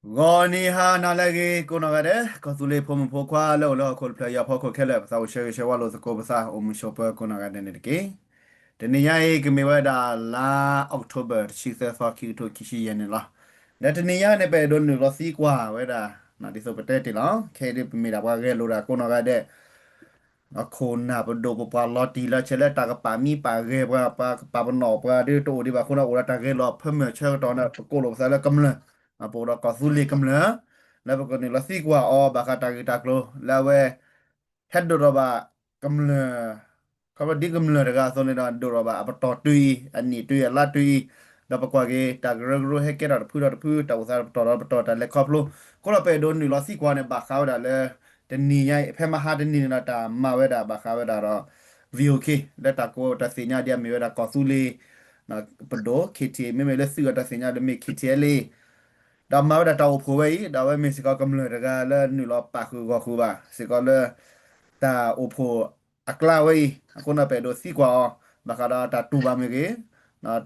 ဂီၤနံၤဟါနၤလၢအဂ့ၤ ကိးနီၢ်ဂၤဒဲး ကီၢ်သူလ့ၤဖိမုၣ်ဖိခွါလၢအိၣ်လၢဟီၣ်ခိၣ်တဖျၢၣ်အံၤအဖီခိၣ်ခဲလၢာ် ပသးအိၣ်ဆၢဂ့ၤဆၢဝါလိာ်သကိးပသး အိၣ်မုာ်ဆိးပၢၤကိးနီၢ်ဂၤဒဲးန့ၣ်တက့ၢ်. တနံၤညါအံၤကမ့ၢ်ဝဲဒၣ်လါ October တဆံသၢသီ ခံကထိခံဆံယဲၢ်န့ၣ်လီၤ. ဒီးတနံၤညါန့ၣ် ပအဲၣ်ဒိးနုာ်လီၤသံကွၢ်ဝဲဒၣ် ဒ်သိးပတဲတ့ၢ်လီၤ ခဲအံၤဒ်ပမ့ၢ်ဒၣ်ပှၤဂဲၤလိာ်ဒၣ်ကိးနီၢ်ဂၤဒဲး ခိၣ်နၢ်ပဒိၣ်ပပှၢ်လီၤတံၢ်လီၤဆဲးလၢတၢ်ကပာ်မံပာ်ဂဲၤပှၤ ပှၤကပာ်ပနီၣ်ပှၤဒီးတအိၣ်ဒံးဘၣ်အဃိန့ၣ် အိၣ်ဒီးတၢ်ဂဲၤလိာ်အဖၢမုၢ်ဆၢကတီၢ်န့ၣ် ပကိးလိာ်ပသးလၢကမျၢၢ် ပအိၣ်ဒီးကီၢ်သူလ့ၤကမျၢၢ် လၢပကနုာ်လီၤသံကွၢ်အီၤ ဘၣ်ဃးတၢ်ဂ့ၢ်တၢ်ကျိၤ လၢအဝဲ ဟဲဒိၣ်ထီၣ်ဘၣ်ကမျၢၢ် ခီဖျိဒ်ကမျၢၢ်တဂၤအသိးန့ၣ်ဒီး ဒိၣ်ထီၣ်ဘၣ်အပတီၢ်တုၤအံၤ အနံၣ်တုၤအံၤ အလါတုၤအံၤ ဒီးပကွၢ်က့ၤ တၢ်ကရၢကရိဟဲကဲထီၣ်တဖုဒီးတဖု တၢ်အိၣ်သးတပတီၢ်ဒီးတပတီၢ် တၢ်လဲၤခီဖျိ အဃိဒီးပအဲၣ်ဒိးနုာ်လီၤသံကွၢ်န့ၣ် ဘၣ်ဃးဝဲဒၣ်လၢ တနံၤညါအံၤ ဖဲမဟါတနံၤန့ၣ်ဒီး တၢ်မၤဝဲဒၣ်ဘၣ်ဃးဝဲဒၣ်ဒီး VOA လၢတၢ်ကိးတၢ်သ့ၣ်ညါဒ်အမ့ၢ်ဝဲဒၣ်ကီၢ်သူလ့ၤ ပဒိၣ် KTA မ့မ့ၢ်လၢသုးအတၢ်သ့ၣ်ညါဒီးမ့ၢ် KTLA ဒီးမၤဝဲဒၣ်တၢ်အိၣ်ဖှိၣ်ဝဲအံၤ ဒီးအဝဲမ့ၢ်စ့ၢ်ကီးကမျၢၢ်တဂၤလၢနုာ်လီၤပာ်ဃုာ်ဂီၢ်ဃုာ်ဘၣ် စ့ၢ်ကီးလၢ တၢ်အိၣ်ဖှိၣ်အကျါဝဲအံၤ အဃိန့ၣ် ပအဲၣ်ဒိးသံကွၢ်အီၤ ဘၣ်ဃးဒီးတၢ်တူၢ်ဘၣ်မ့ၢ်ဂ့ၤ,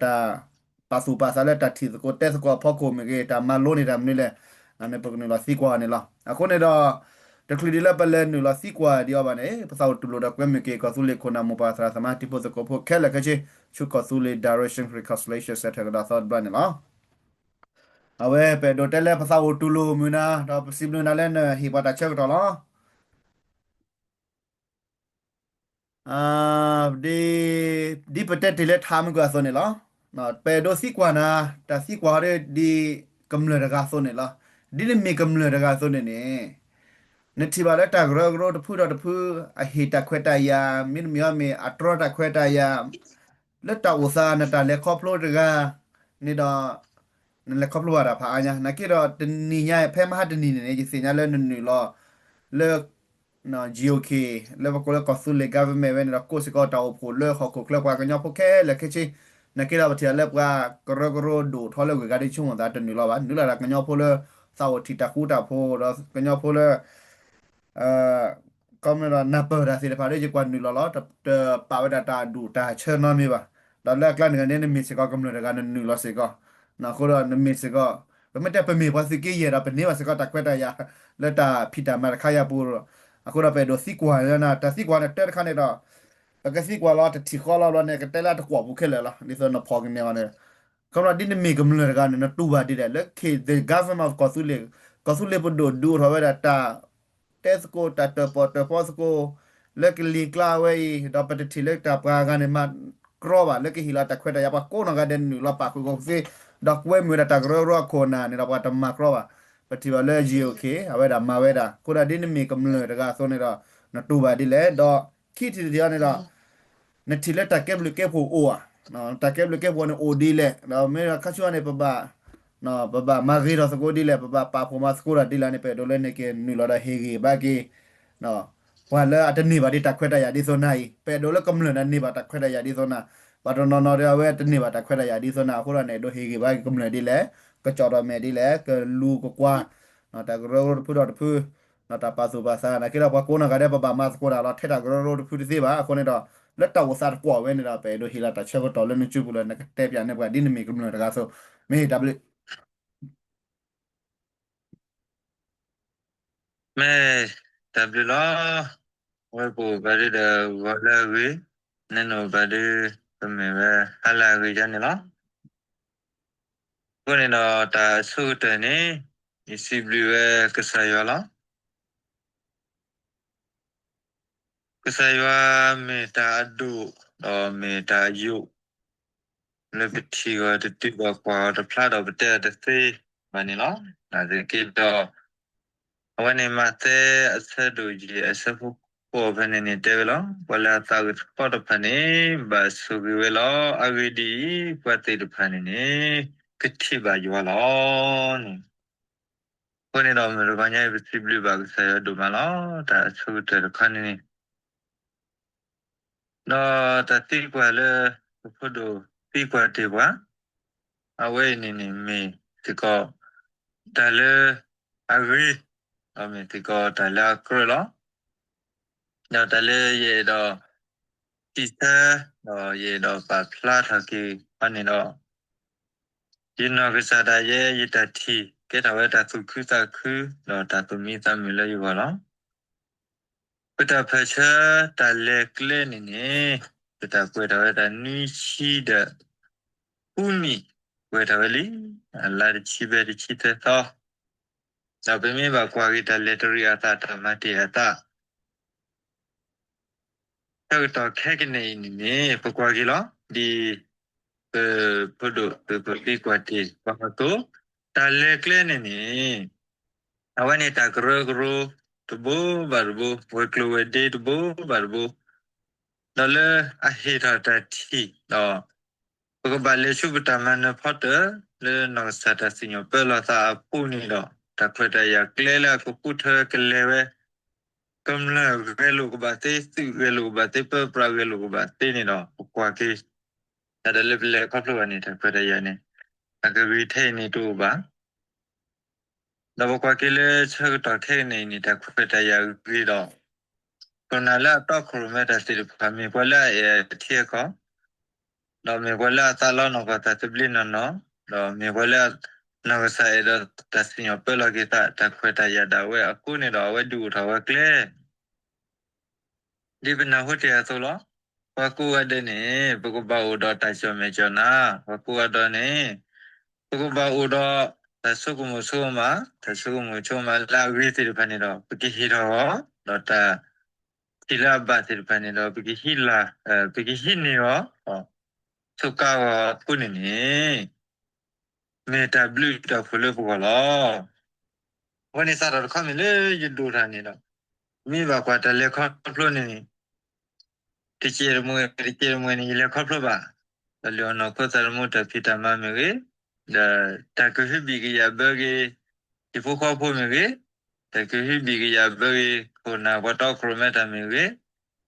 တၢ်ပာ်သူၣ်ပာ်သးလၢတၢ်ထံၣ်သကိးတဲသကိးအဖီခိၣ်မ့ၢ်ဂ့ၤ, တၢ်မၤလိန့ၢ်တၢ်မနုၤလဲၣ်, န့ၣ်ပကနုာ်လီၤသံကွၢ်အီၤန့ၣ်လီၤ. အဃိန့ၣ်ဒီး တချုးဒံးလၢပလဲၤနုာ်လီၤသံကွၢ်ဒံးအီၤဘၣ်န့ၣ် ပသးအိၣ်တူၢ်လိာ်ဒီးကွဲမုာ်က့ၤ ကီၢ်သူလ့ၤခိၣ်နၢ်မိၢ်ပၢ်သရၣ်သမါတံၤဖိသကိးဖိခဲလၢာ်ခဲဆ့ ဆူကီၢ်သူလ့ၤ Direction Reconciliation Centre ကဒီးသီတဘျီန့ၣ်လီၤ. အဝဲပအဲၣ်ဒိးတဲလၢပသးအိၣ်တူၢ်လိာ်မုာ်နၤ ဒီးပစံးဘျုးနၤလၢနဟ့ၣ်ပှၤတၢ်ဆၢကတီၢ်လီၤ. ဒ်ပတဲတ့ၢ်လၢထးမုၢ်ကွၢ်အသိးန့ၣ်လီၤ. ပအဲၣ်ဒိးသံကွၢ်နၤ, တၢ်သံကွၢ်ဒ်ကမျၢၢ်တဂၤအသိးန့ၣ်လီၤ. ဒ်နမ့ၢ်ကမျၢၢ်တဂၤအသိးန့ၣ်န့ၣ် နထံၣ်ဘၣ်လၢတၢ်ကရၢကရိတဖုဒီးတဖု အဟ့ၣ်တၢ်ခွဲးတၢ်ယာ် မ့တမ့ၢ်အီၤမ့ၢ်အတြီတၢ်ခွဲးတၢ်ယာ် လၢတၢ်အိၣ်သးနတၢ်လဲၤခီဖျိတဂၤန့ၣ်ဒီး နလဲၤခီဖျိဘၣ်တၢ်ဖးအါညါ နာ်က့ဒီးတနံၤညါ ဖဲမဟါတနံၤန့ၣ်န့ၣ် ယသ့ၣ်ညါလၢနနုာ်လီၤလၢ GOK လၢပကိးလၢကီၢ်သူလ့ၤ government ဝဲန့ၣ်ဒီး ကိးစ့ၢ်ကီးတၢ်အိၣ်ဖှိၣ်လၢဟီၣ်ခိၣ်ချၢပှၤကညီဖိခဲလၢာ်ခဲဆ့, နာ်က့ဒီးပထံၣ်လၢပှၤကရၢကရိဒိၣ်ထီလၢဂုၤဂၤဒ်ဆိကမိၣ်သးတနုာ်လီၤဘၣ်, နုာ်လီၤဒၣ်ကညီဖိလၢသးအိၣ်ထံၣ်တၢ်ဃူတၢ်ဖိး ဒီးကညီဖိလၢ ကီမ့ၢ်ဒီးနၢ်ပၢၢ်တၢ်သ့ၣ်တဖၣ်ဒီး ယကွၢ်နုာ်လီၤလီၤ, တပာ်ဝဲဒၣ်တၢ်ဒူၣ်တၢ်ဆၢနီတမံၤဘၣ်. ဒီးလၢအကျါန့ၣ်ကန့ၣ် နမ့ၢ်စ့ၢ်ကီးကမျၢၢ်တဂၤ နနုာ်လီၤစ့ၢ်ကီး, အဃိဒီးနမ့ၢ်စ့ၢ်ကီး ပမ့ၢ်တဲပမ့ၢ်ပှၤသုးက့ယဲၢ်ဒီး ပန့ၢ်ဘၣ်စ့ၢ်ကီးတၢ်ခွဲးတၢ်ယာ် လၢတၢ်ဖံးတၢ်မၤတခါယၤပူၤဒီး, အဃိဒီးပအဲၣ်ဒိးသံကွၢ်နၤ တၢ်သံကွၢ်န့ၣ်တၢ်တခါန့ၣ်ဒီး ပကသံကွၢ်လီၤတထံၣ်ဃီလီၤဘျီန့ၣ် ကတဲလၢတကွီၢ်ပူၤခဲလၢာ်လီၤ, ဒ်သိးနဖီၣ်ကန့ၢ်အီၤန့ၣ် ခီဖျိဒ်နမ့ၢ်ကမျၢၢ်တဂၤန့ၣ် နတူၢ်ဘၣ်ဒ်လဲၣ် လၢ the government of ကီၢ်သူလ့ၤ, ကီၢ်သူလ့ၤပဒိၣ်ဒုးအိၣ်ထီၣ်ဝဲဒၣ်တၢ် တဲသကိး တၢ်တၢၣ်ပီၣ်တၢၣ်ပီသကိး လၢကလံၤကျါဝဲအံၤ ဒီးပတထံၣ်လၢတၢ်ပှၤဂၤန့ၣ် မၤကြီဘၣ် လၢကဟ့ၣ်လီၤတၢ်ခွဲးတၢ်ယာ် ပှၤကိးနီၢ်ဂၤဒဲးနုာ်လီၤပာ်ဃုာ်ဂီၢ်ဃုာ်သ့, ဒီးကွဲမုာ်ဝဲဒၣ်တၢ်ကရၢကရိအခိၣ်အနၢ်န့ၣ်ဒီး ပှၤတမၤကြီဘၣ်. ပထံၣ်ဘၣ်လၢ GOK အဝဲဒၣ်မၤဝဲဒၣ် အဃိဒီးဒ်နမ့ၢ်ကမျၢၢ်တဂၤအသိးန့ၣ်ဒီး နတူၢ်ဘၣ်ဒ်လဲၣ်, ဒီးခံထံၣ်တထံၣ်အံၤန့ၣ်ဒီး နထံၣ်လၢတၢ်ကဲဘျုးကဲဖှိၣ်အိၣ်ဧါ, တၢ်ကဲဘျုးကဲဖှိၣ်န့ၣ်အိၣ်ဒ်လဲၣ်, ဒီးမ့ၢ်ခါဆူညါန့ၣ် ပဘၣ် ပဘၣ်မၤဂ့ၤထီၣ်သကိးဒ်လဲၣ်, ပဘၣ်ပာ်ဖှိၣ်မၤသကိးတၢ်ဒ်လဲၣ်န့ၣ် ပအဲၣ်ဒိးလၢနက့ၤနုာ်လီၤဒီးဟ့ၣ်ဂံၢ်ဘါက့ၤ ပှၤလၢအတန့ၢ်ဘၣ်ဒ်တၢ်ခွဲးတၢ်ယာ်ဒ်သိးနၤအံၤ, ပအဲၣ်ဒိးလၢကမျၢၢ်န့ၣ်န့ၢ်ဘၣ်တၢ်ခွဲးတၢ်ယာ်ဒ်သိးနၤ, ပှၤတနီၤနီၤဒီးအဝဲတန့ၢ်ဘၣ်တၢ်ခွဲးတၢ်ယာ်ဒ်သိးနၤ, အဃိဒီးနအဲၣ်ဒိးဟ့ၣ်ဂံၢ်ဘါက့ၤကမျၢၢ်ဒ်လဲၣ်, ကကၠီၣ်ထီၣ်မဲာ်ဒ်လဲၣ်, ကလူၤကကွၢ် တၢ်ကရၢကရိတဖုဒီးတဖု တၢ်ပာ်သူၣ်ပာ်သး နာ်က့ဒီးပှၤကိးနီၢ်ဂၤဒဲး ပဘၣ်မၤသကိးတၢ်လီၤ ထဲတၢ်ကရၢကရိတဖုတသ့ဘၣ်. အဃိန့ၣ်ဒီး လၢတၢ်အိၣ်သးတကွီၢ်ဝဲန့ၣ်ဒီး ပအဲၣ်ဒိးဟ့ၣ်လီၤတၢ်ဆၢကတီၢ်လၢနစုပူၤလၢနကတဲပၠးန့ၢ်ပှၤဒ်နမ့ၢ်ကမျၢၢ်တဂၤအသိး, မ့ၢ်တၢ်ဘျုး မ့ၢ်တၢ်ဘျုးလီၤ. ဝဲပအိၣ်ပှၤဒုဒီးဂီၤလၢအဂ့ၤ, နဲနအိၣ်ပှၤဒု ပမ့ၢ်ဝဲဟါလၢအဂ့ၤဒ်န့ၣ်လီၤ. အဃိန့ၣ်ဒီးတၢ်အဆိကတၢၢ်န့ၣ် ယစံးဘျုးဝဲကစၢ်ယွၤလီၤ. ကစၢ်ယွၤမ့ၢ်တၢ်အဒိၣ် ဒီးမ့ၢ်တၢ်အယိာ် လၢပထံၣ်အီၤတတုၤဒီးကွၢ်အီၤတဖျါဒီးပတဲအီၤတသ့ဘၣ်န့ၣ်လီၤ. နာ်သက့ဒီး အဝဲန့ၣ်မးသဲအဆၢဒိၣ်ယဲၢ် အဆၢဖိဃိးဖဲန့ၣ်န့ၣ်တဲဝဲလီၤ. ပှၤလၢအသးဂ့ၤသီတဖၣ်န့ၣ် ဘၣ်ဆိၣ်ဂ့ၤဝဲလီၤ. အဂ့ၢ်ဒ်အံၤ, ပှၤသ့ၣ်တဖၣ်န့ၣ်န့ၣ် ကထံၣ်ဘၣ်ယွၤလီၤန့ၣ်. အဃိန့ၣ်ဒီးမုၢ်တဂီၤညါအံၤ ပစံးဘျုးဘၣ်ကစၢ်ယွၤဒိၣ်မးလီၤ. တၢ်အဆိကတၢၢ်တခါန့ၣ်န့ၣ် ဒီးတၢ်သံကွၢ်လၢ ပဖိဒိၣ်သံကွၢ်တ့ၢ်ပှၤ, အဝဲအံၤန့ၣ်န့ၣ်မ့ၢ်စ့ၢ်ကီး တၢ်လၢအဂ့ၤ, ဒီးမ့ၢ်စ့ၢ်ကီးတၢ်လၢအကြၢးလီၤ. ဒီးတၢ်လၢယအဲၣ်ဒိး စံးဆၢ ဒီးယအဲၣ်ဒိးပာ်ဖျါထီၣ်က့ၤအီၤန့ၣ်ဒီး ယနီၢ်ကစၢ်ဒၣ်ယဲ ယတၢ်ထံၣ်က ကဲထီၣ်ဝဲတၢ်သူၣ်ခုသးခု ဒီးတၢ်သူၣ်မံသးမုာ်လၢယဂီၢ်လီၤ. ပတၢ်ပၢၢ်ဆၢတၢ်လဲၤကျဲန့ၣ်န့ၣ် ပတၢ်ပှဲၤထီၣ်ဝဲတၢ်နွံဆံဒီးဃုနံၣ် ပှဲၤထီၣ်ဝဲလံ, အလါတဆံဘဲတဆံသၢသီ, ဒီးပမ့ၢ်ဘၣ်ကွၢ်က့ၤတၢ်လဲၤတရံးအသး တၢ်မၤတ့ၢ်အသး ဆၢကတီၢ်ခဲကနံၣ်အံၤန့ၣ်န့ၣ် ပကွၢ်က့ၤလီၤ. ဒ်ပဖိဒိၣ်သုးဖိသံကွၢ်တ့ၢ်ပှၤအသိး, တၢ်လဲၤကျဲန့ၣ်န့ၣ် အဝဲန့ၣ်တၢ်ကရၢကရိတဘိဘၣ်တဘိ, ဝဲၤကျိၤဝဲၤဒ့တဘိဘၣ်တဘိ, ဒီးလၢအဟ့ၣ်ထီၣ်တၢ်ထံၣ်ဒီး ပကဘၣ်လဲၤဆူပတၢ်မၤနၢၤဖီတၢၣ် လၢနီၢ်ကစၢ်တၢ်စံၣ်ညီၣ်ပၢလီၤသးအပူၤန့ၣ်ဒီး တၢ်ခွဲးတၢ်ယာ်ကျဲလၢအကဃုထၢကလဲၤဝဲ ကမျၢၢ်ဂဲၤလိာ်ကဘၣ်သ့, သုးဂဲၤလိာ်ကဘၣ်သ့, ပၢပြးဂဲၤလိာ်ကဘၣ်သ့န့ၣ်ဒီး ပကွၢ်က့ၤ တၢ်လၢပလဲၤခီဖျိဘၣ်န့ၣ် တၢ်ခွဲးတၢ်ယာ်န့ၣ် အကဂ့ၤထဲအံၤန့ၣ်တအိၣ်ဘၣ်. ဒီးပကွၢ်က့ၤလၢဆၢကတီၢ်ခဲကနံၣ်အံၤန့ၣ် တၢ်ခွဲးတၢ်ယာ်ဂ့ၤဒီး ခိၣ်နၢ်လၢအတီခိၣ်ရိၣ်မဲတၢ်သ့ၣ်တဖၣ် မ့ၢ်ပှၤလၢအအဲၣ်အထံအကီၢ်, ဒီးမ့ၢ်ပှၤလၢအသးလီနီၢ်ကီၢ်တၢ်သဘျ့နီၢ်နီၢ်, ဒီးမ့ၢ်ပှၤလၢနီၢ်ကစၢ်အဲၣ်ဒိးတၢ်စံၣ်ညီၣ်ပၢလီၤက့ၤသး တၢ်ခွဲးတၢ်ယာ်ဒၣ်ဝဲအဃိန့ၣ်ဒီး အဝဲဒုးအိၣ်ထီၣ်ဝဲကျဲ ဒ်ပနၢ်ဟူတ့ၢ်အသိးလီၤ. ပှၤကိးဂၤဒဲးန့ၣ် ပကဘၣ်အိၣ်ဒီးတၢ်ကၠီၣ်မဲာ်ကၠီၣ်နါ, ပှၤကိးဂၤဒဲးန့ၣ် ပကဘၣ်အိၣ်ဒီးတၢ်ဆိကမိၣ်ဆိကမး, တၢ်ဆိကမိၣ်ဆိကမးလၢအဂ့ၤသ့ၣ်တဖၣ်န့ၣ်ဒီး ပကဟ့ၣ်ထီၣ်အီၤ, ဒီးတၢ်ထံၣ်လၢအဘၣ်သ့ၣ်တဖၣ်န့ၣ်ဒီး ပကဟံးလၤ, ပကဟံးန့ၢ်အီၤ, ဆိးကါအီၤအဃိန့ၣ်န့ၣ် မ့ၢ်တၢ်ဘျုးတၢ်ဖှိၣ်လၢပဂီၢ်လီၤ. အဝဲန့ၣ်စးထီၣ်တခီမ့ၢ်လၢယဒိၣ်တၢ်န့ၣ်ဒီး မ့ၢ်ဘၣ်ကွၢ်တၢ်လဲၤခီဖျိန့ၣ် တကဲးတမှဲၤ တကဲးတမှဲၤန့ၣ် ယလဲၤခီဖျိဘၣ်, ဒီးလၢအနီၢ်ခိသးသမူတၢ်ဖံးတၢ်မၤမ့ၢ်ဂ့ၤ, ဒီးတၢ်ကဟုဘံၣ်ကယာ်ဘၢက့ၤ ဟံၣ်ဖိဃီဖိမ့ၢ်ဂ့ၤ, တၢ်ကဟုဘံၣ်ကယာ်ဘၢက့ၤ ခိၣ်နၢ်ပှၤတီခိၣ်ရိၣ်မဲတၢ်မ့ၢ်ဂ့ၤ,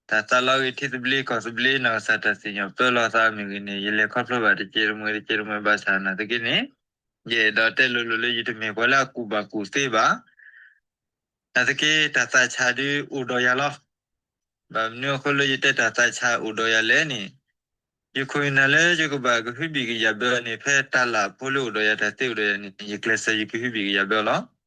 တၢ်သးလီဂ့ၤထံသဘျ့ကီၢ်သဘျ့ နီၢ်ကစၢ်တၢ်စံၣ်ညီၣ်ပၢလီၤသးမ့ၢ်ဂ့ၤန့ၣ် ယလဲၤခီဖျိဘၣ်တကဲးတမှဲၤ တကဲးတမှဲၤဘၣ်ဆၣ်နာ်သက့န့ၣ် ယအဲၣ်ဒိးတဲလိၤလိၤလၢယတမ့ၢ်ပှၤလၢအကူၣ်ဘၣ်ကူၣ်သ့ဘၣ်. နာ်သက့ တၢ်သးဆးဒုးအိၣ်ဒီးယၤလီၤ. ဘၣ်မနုၤအဃိလၢယတဲတၢ်သးဆးအိၣ်ဒီးယၤလဲၣ်န့ၣ်, ယခိၣ်ယနၢ်လၢယကဘၣ်ကဟုဘံၣ်ကယာ်ဘၢန့ၣ် ဖဲတၢ်လၢ်ဖိလၢအိၣ်ဒီးယၤ တၢ်သ့အိၣ်ဒီးယၤန့ၣ် ယကျဲးစၢးယကဟုဘံၣ်ကယာ်ဘၢလီၤ.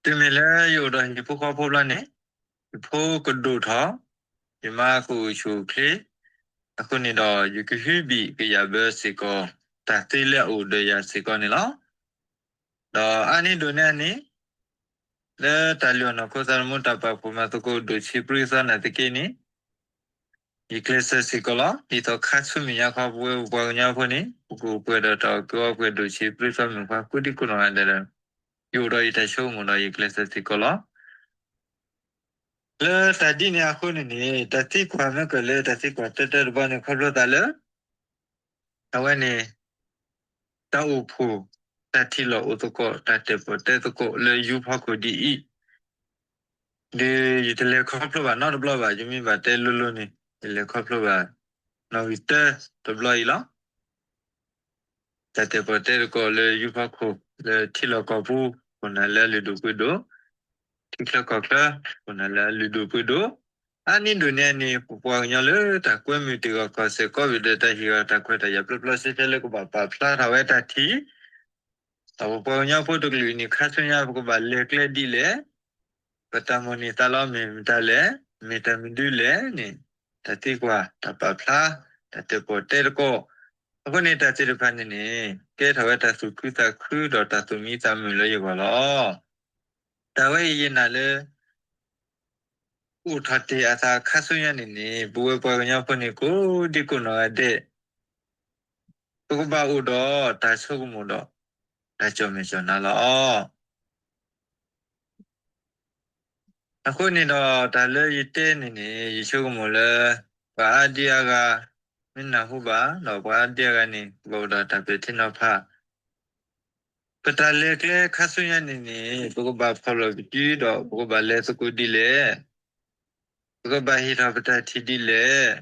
တုၤမ့ၢ်လၢယအိၣ်ဒီးဟံၣ်ဖိဃီဖိဘျီန့ၣ်, ယဖိကဒိၣ်ထီၣ်, ယမါကအိၣ်ဆူၣ်အိၣ်ချ့, အဃိန့ၣ်ဒီး ယကဟုဘံၣ်ကယာ်ဘၢစ့ၢ်ကီး တၢ်သ့လၢအအိၣ်ဒီးယၤစ့ၢ်ကီးန့ၣ်လီၤ. ဒီးအါန့ၢ်ဒိၣ်န့ၢ်အါန့ၣ်, လၢတၢ်လုၢ်အီၣ်နီၢ်ခိသးသမူတၢ်ပာ်ဖှိၣ်မၤသကိးဒိၣ်ဆံးပြံသီနာ်သက့န့ၣ်, ယကျဲးစၢးစ့ၢ်ကီးလီၤ. ဒ်သိးခါဆူမဲာ်ညါခီ ပဝဲပပှၤကညီဖိန့ၣ် ပကအိၣ်ပှဲၤဒီးတၢ်အီၣ်ကုၢ်အီပှဲၤဒိၣ်ဆံးပြံသီမုၣ်ခွါ ကိးဒံကိးနီၢ်ဂၤဒဲးဒီး ယအိၣ်ဒီးယတၢ်ဆိကမိၣ်ဒီးယကျဲးစၢးစ့ၢ်ကီးလီၤ. လၢတၢ်ဒ်န့ၣ်အဃိန့ၣ်န့ၣ် တၢ်သံကွၢ်မ့ၢ်ကၢၢ်လၢတၢ်သံကွၢ်တၢတၢတဘီန့ၣ် ခီဖျိသးလၢ အဝဲန့ၣ် တၢ်အိၣ်ဖှိၣ် တၢ်ထံၣ်လိာ်အိၣ်သကိး တၢ်တဲာ်ပီၣ်တဲသကိးလၢယူၤဖီခိၣ်ဒ်အံၤ, ဒီးယတလဲၤခီဖျိဘၣ်နီတဘျီဘၣ်. ယမ့ၢ်ဘၣ်တဲလိၤလိၤန့ၣ် ယလဲၤခီဖျိဘၣ် နီၣ်ဂံၢ်တၢတဘျီအံၤလီၤ. တၢ်တဲာ်ပီၣ်တဲသကိးလၢယူၤဖီခိၣ် လၢထံလီၢ်ကီၢ်ပူၤ ခိၣ်နၢ်လၢအလုၢ်ဒိၣ်ပှ့ၤဒိၣ်, ထံချၢကီၢ်ချၢ ခိၣ်နၢ်လၢအလုၢ်ဒိၣ်ပှ့ၤဒိၣ်, အါန့ၢ်ဒိၣ်န့ၢ်အါန့ၣ် ပပှၤကညီလၢတၢ်ကွဲမုာ်တ့ၢ်ဂီၢ်ကီၢ်စဲၣ်ကီးဘ့ၣ်ဒီး တၢ်ဟ့ၣ်ဂီၤတၢ်ခွဲးတၢ်ယာ်ပျီပျီဆှဲဆှဲလၢကဘၣ်ပာ်ဖျါထီၣ်ဝဲတၢ်ထံၣ် ဒီးပပှၤကညီဖိတကလုာ်န့ၣ် ခါဆူညါပကဘၣ်လဲၤကျဲဒ်လဲၣ်, ပတၢ်မိၣ်န့ၢ်သးလီမ့ၢ်မတၤလဲၣ်, မ့ၢ်တၢ်မနုၤလဲၣ်န့ၣ် တၢ်သံကွၢ် တၢ်ပာ်ဖျါ တၢ်တဲာ်ပီၣ်တဲသကိး, အဃိန့ၣ်တၢ်သ့ၣ်တဖၣ်န့ၣ်န့ၣ် ကဲထီၣ်ဝဲတၢ်သူၣ်ခုသးခုဒီးတၢ်သူၣ်မံသးမုာ်လၢယဂီၢ်လီၤ. တၢ်ဝဲအံၤယနာ်လၢ အိၣ်ထီၣ်တ့ၢ်အသးခါဆူညါန့ၣ်န့ၣ် ပဝဲပှၤကညီဖိန့ၣ် ကိးဒံကိးနီၢ်ဂၤဒဲး ပကဘၣ်အိၣ်ဒီးတၢ်ဆိကမိၣ်ဒီး တၢ်ကၠီၣ်မဲာ်ကၠီၣ်နါလီၤ. အဃိန့ၣ်ဒီး တၢ်လၢယတဲန့ၣ်န့ၣ် ယဆိကမိၣ်လၢ ပှၤအါဒံအါဂၤ မ့ၢ်နၢ်ဟူဘၣ် ဒီးပှၤအါဒံအါဂၤန့ၣ် ကဘၣ်အိၣ်ဒီးတၢ်ပဲာ်ထံနီၤဖး ပတၢ်လဲၤကျဲခါဆူညါန့ၣ်န့ၣ် ပကဘၣ်ဖီၣ်လီၤပစုဒီး ပကဘၣ်လဲၤသကိးဒ်လဲၣ်, ပကဘၣ်ဟ့ၣ်ထီၣ်ပတၢ်ထံၣ်ဒ်လဲၣ်.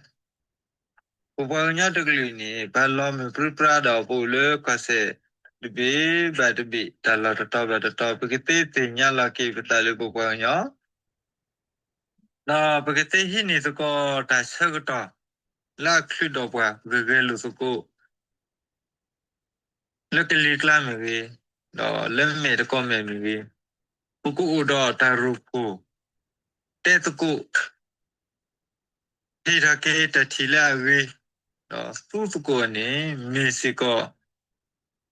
ပပှၤကညီတကလုာ်န့ၣ် ပလီၤမုၢ်ပြံပြါဒီး ပအိၣ်လၢကီၢ်စဲၣ်တဘ့ၣ်ဘၣ်တဘ့ၣ် တၢ်လီၢ်တတီၤဘၣ်တတီၤ ပကသ့သ့ၣ်ညါလီၤက့ၤပသးလၢပပှၤကညီ ဒီးပကသ့ဟံးန့ၢ်သကိးတၢ်ဆၢကတီၢ် လၢအချုးဒီးပှၤဂ့ၤဂဲၤလိာ်သကိး လၢကလံၤကျါမ့ၢ်ဂ့ၤ, ဒီးလၢမဲာ်တကီၢ်မဲာ်မ့ၢ်ဂ့ၤ, ပကအိၣ်ဒီးတၢ်ရိၣ်ဖှိၣ်, တဲသကိး, ဟ့ၣ်ထီၣ်က့ၤတၢ်ထံၣ်လၢအဂ့ၤ, ဒီးသူသကိးန့ၣ် မ့ၢ်စ့ၢ်ကီး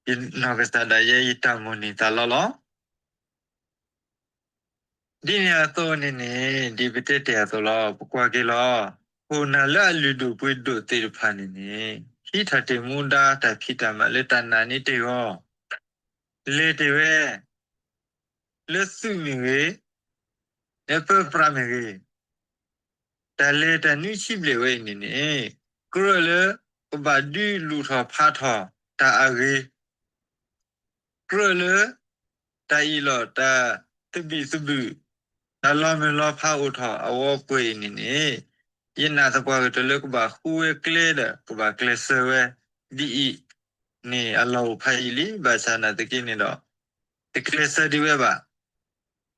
ယနီၢ်ကစၢ်ဒၣ်ယဲ ယတၢ်မိၣ်န့ၢ်သးလီလီၤ. ဒ်န့ၣ်အသိးန့ၣ်န့ၣ် ဒ်ပတဲတ့ၢ်အသိးလီၤ. ပကွၢ်က့ၤလီၤ. ခိၣ်နၢ်လၢအလုၢ်ဒိၣ်ပှ့ၤဒိၣ်သ့ၣ်တဖၣ်န့ၣ်န့ၣ် ဟံးထီၣ်တ့ၢ်မူဒါတၢ်ဖံးတၢ်မၤလၢတၢ်နာ်န့ၢ်တ့ၢ်အဂီၢ်, လဲၤတ့ၢ်ဝဲ လၢသုးမ့ၢ်ဂ့ၤ, လၢပၢပြးမ့ၢ်ဂ့ၤ, တၢ်လဲၤတၢ်နွံဆံဘျဲၣ်ဝဲအံၤန့ၣ်န့ၣ် ကြၢးလၢကဘၣ်ဒုးလူၤထီၣ်ဖးထီၣ်တၢ်အဂ့ၤ, ကြၢးလၢ တၢ်အ့ၣ်လိာ်တၢ်သဘံၣ်သဘုၣ်, တၢ်လီၤမုၢ်လီၤဖးအိၣ်ထီၣ်အဝဲပှဲၤအံၤန့ၣ်န့ၣ်, ယနာ်သပှၢ်ကတၢၢ်လၢကဘၣ်ဃုဝဲကျဲဒီး ကဘၣ်ကျဲးစၢးဝဲဒ်အံၤန့ၣ် အလီၢ်အိၣ်ဖးယံာ်လံ. ဘၣ်ဆၣ်နာ်သက့န့ၣ်ဒီး တကျဲးစၢးဒံးဝဲဘၣ်.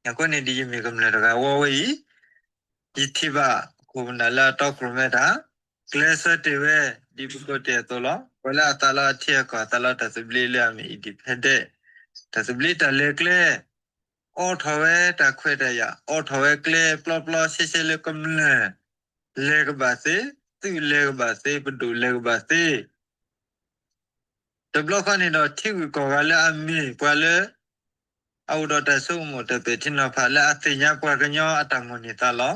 အဃိန့ၣ်ဒ်ယမ့ၢ်ကမျၢၢ်တဂၤဝဲအံၤ ယထံၣ်ဘၣ်ခိၣ်နၢ်လၢအတီခိၣ်ရိၣ်မဲတၢ် ကျဲးစၢးတ့ၢ်ဝဲ ဒ်ပကိးတ့ၢ်အသိးလီၤ. ပှၤလၢအသးလီထံအကီၢ် သးလီတၢ်သဘျ့လၢအမ့ၢ် independent တၢ်သဘျ့တၢ်လဲၤကျဲ, အိးထီၣ်ဝဲတၢ်ခွဲးတၢ်ယာ်, အိးထီၣ်ဝဲကျဲပျီပျီရှဲရှဲလၢကမျၢၢ်လဲၤကဘၣ်သ့, သုးလဲၤကဘၣ်သ့, ပဒိၣ်လဲၤကဘၣ်သ့ တဘျီဃီန့ၣ်ဒီး ထံဂုၤကီၢ်ဂၤလၢအမ့ၢ်ပှၤလၢ အအိၣ်ဒီးတၢ်ဆိကမိၣ်တၢ်ပဲာ်ထံနီၤဖးလၢအသ့ၣ်ညါပှၤကညီအတၢ်မိၣ်န့ၢ်သးလီ,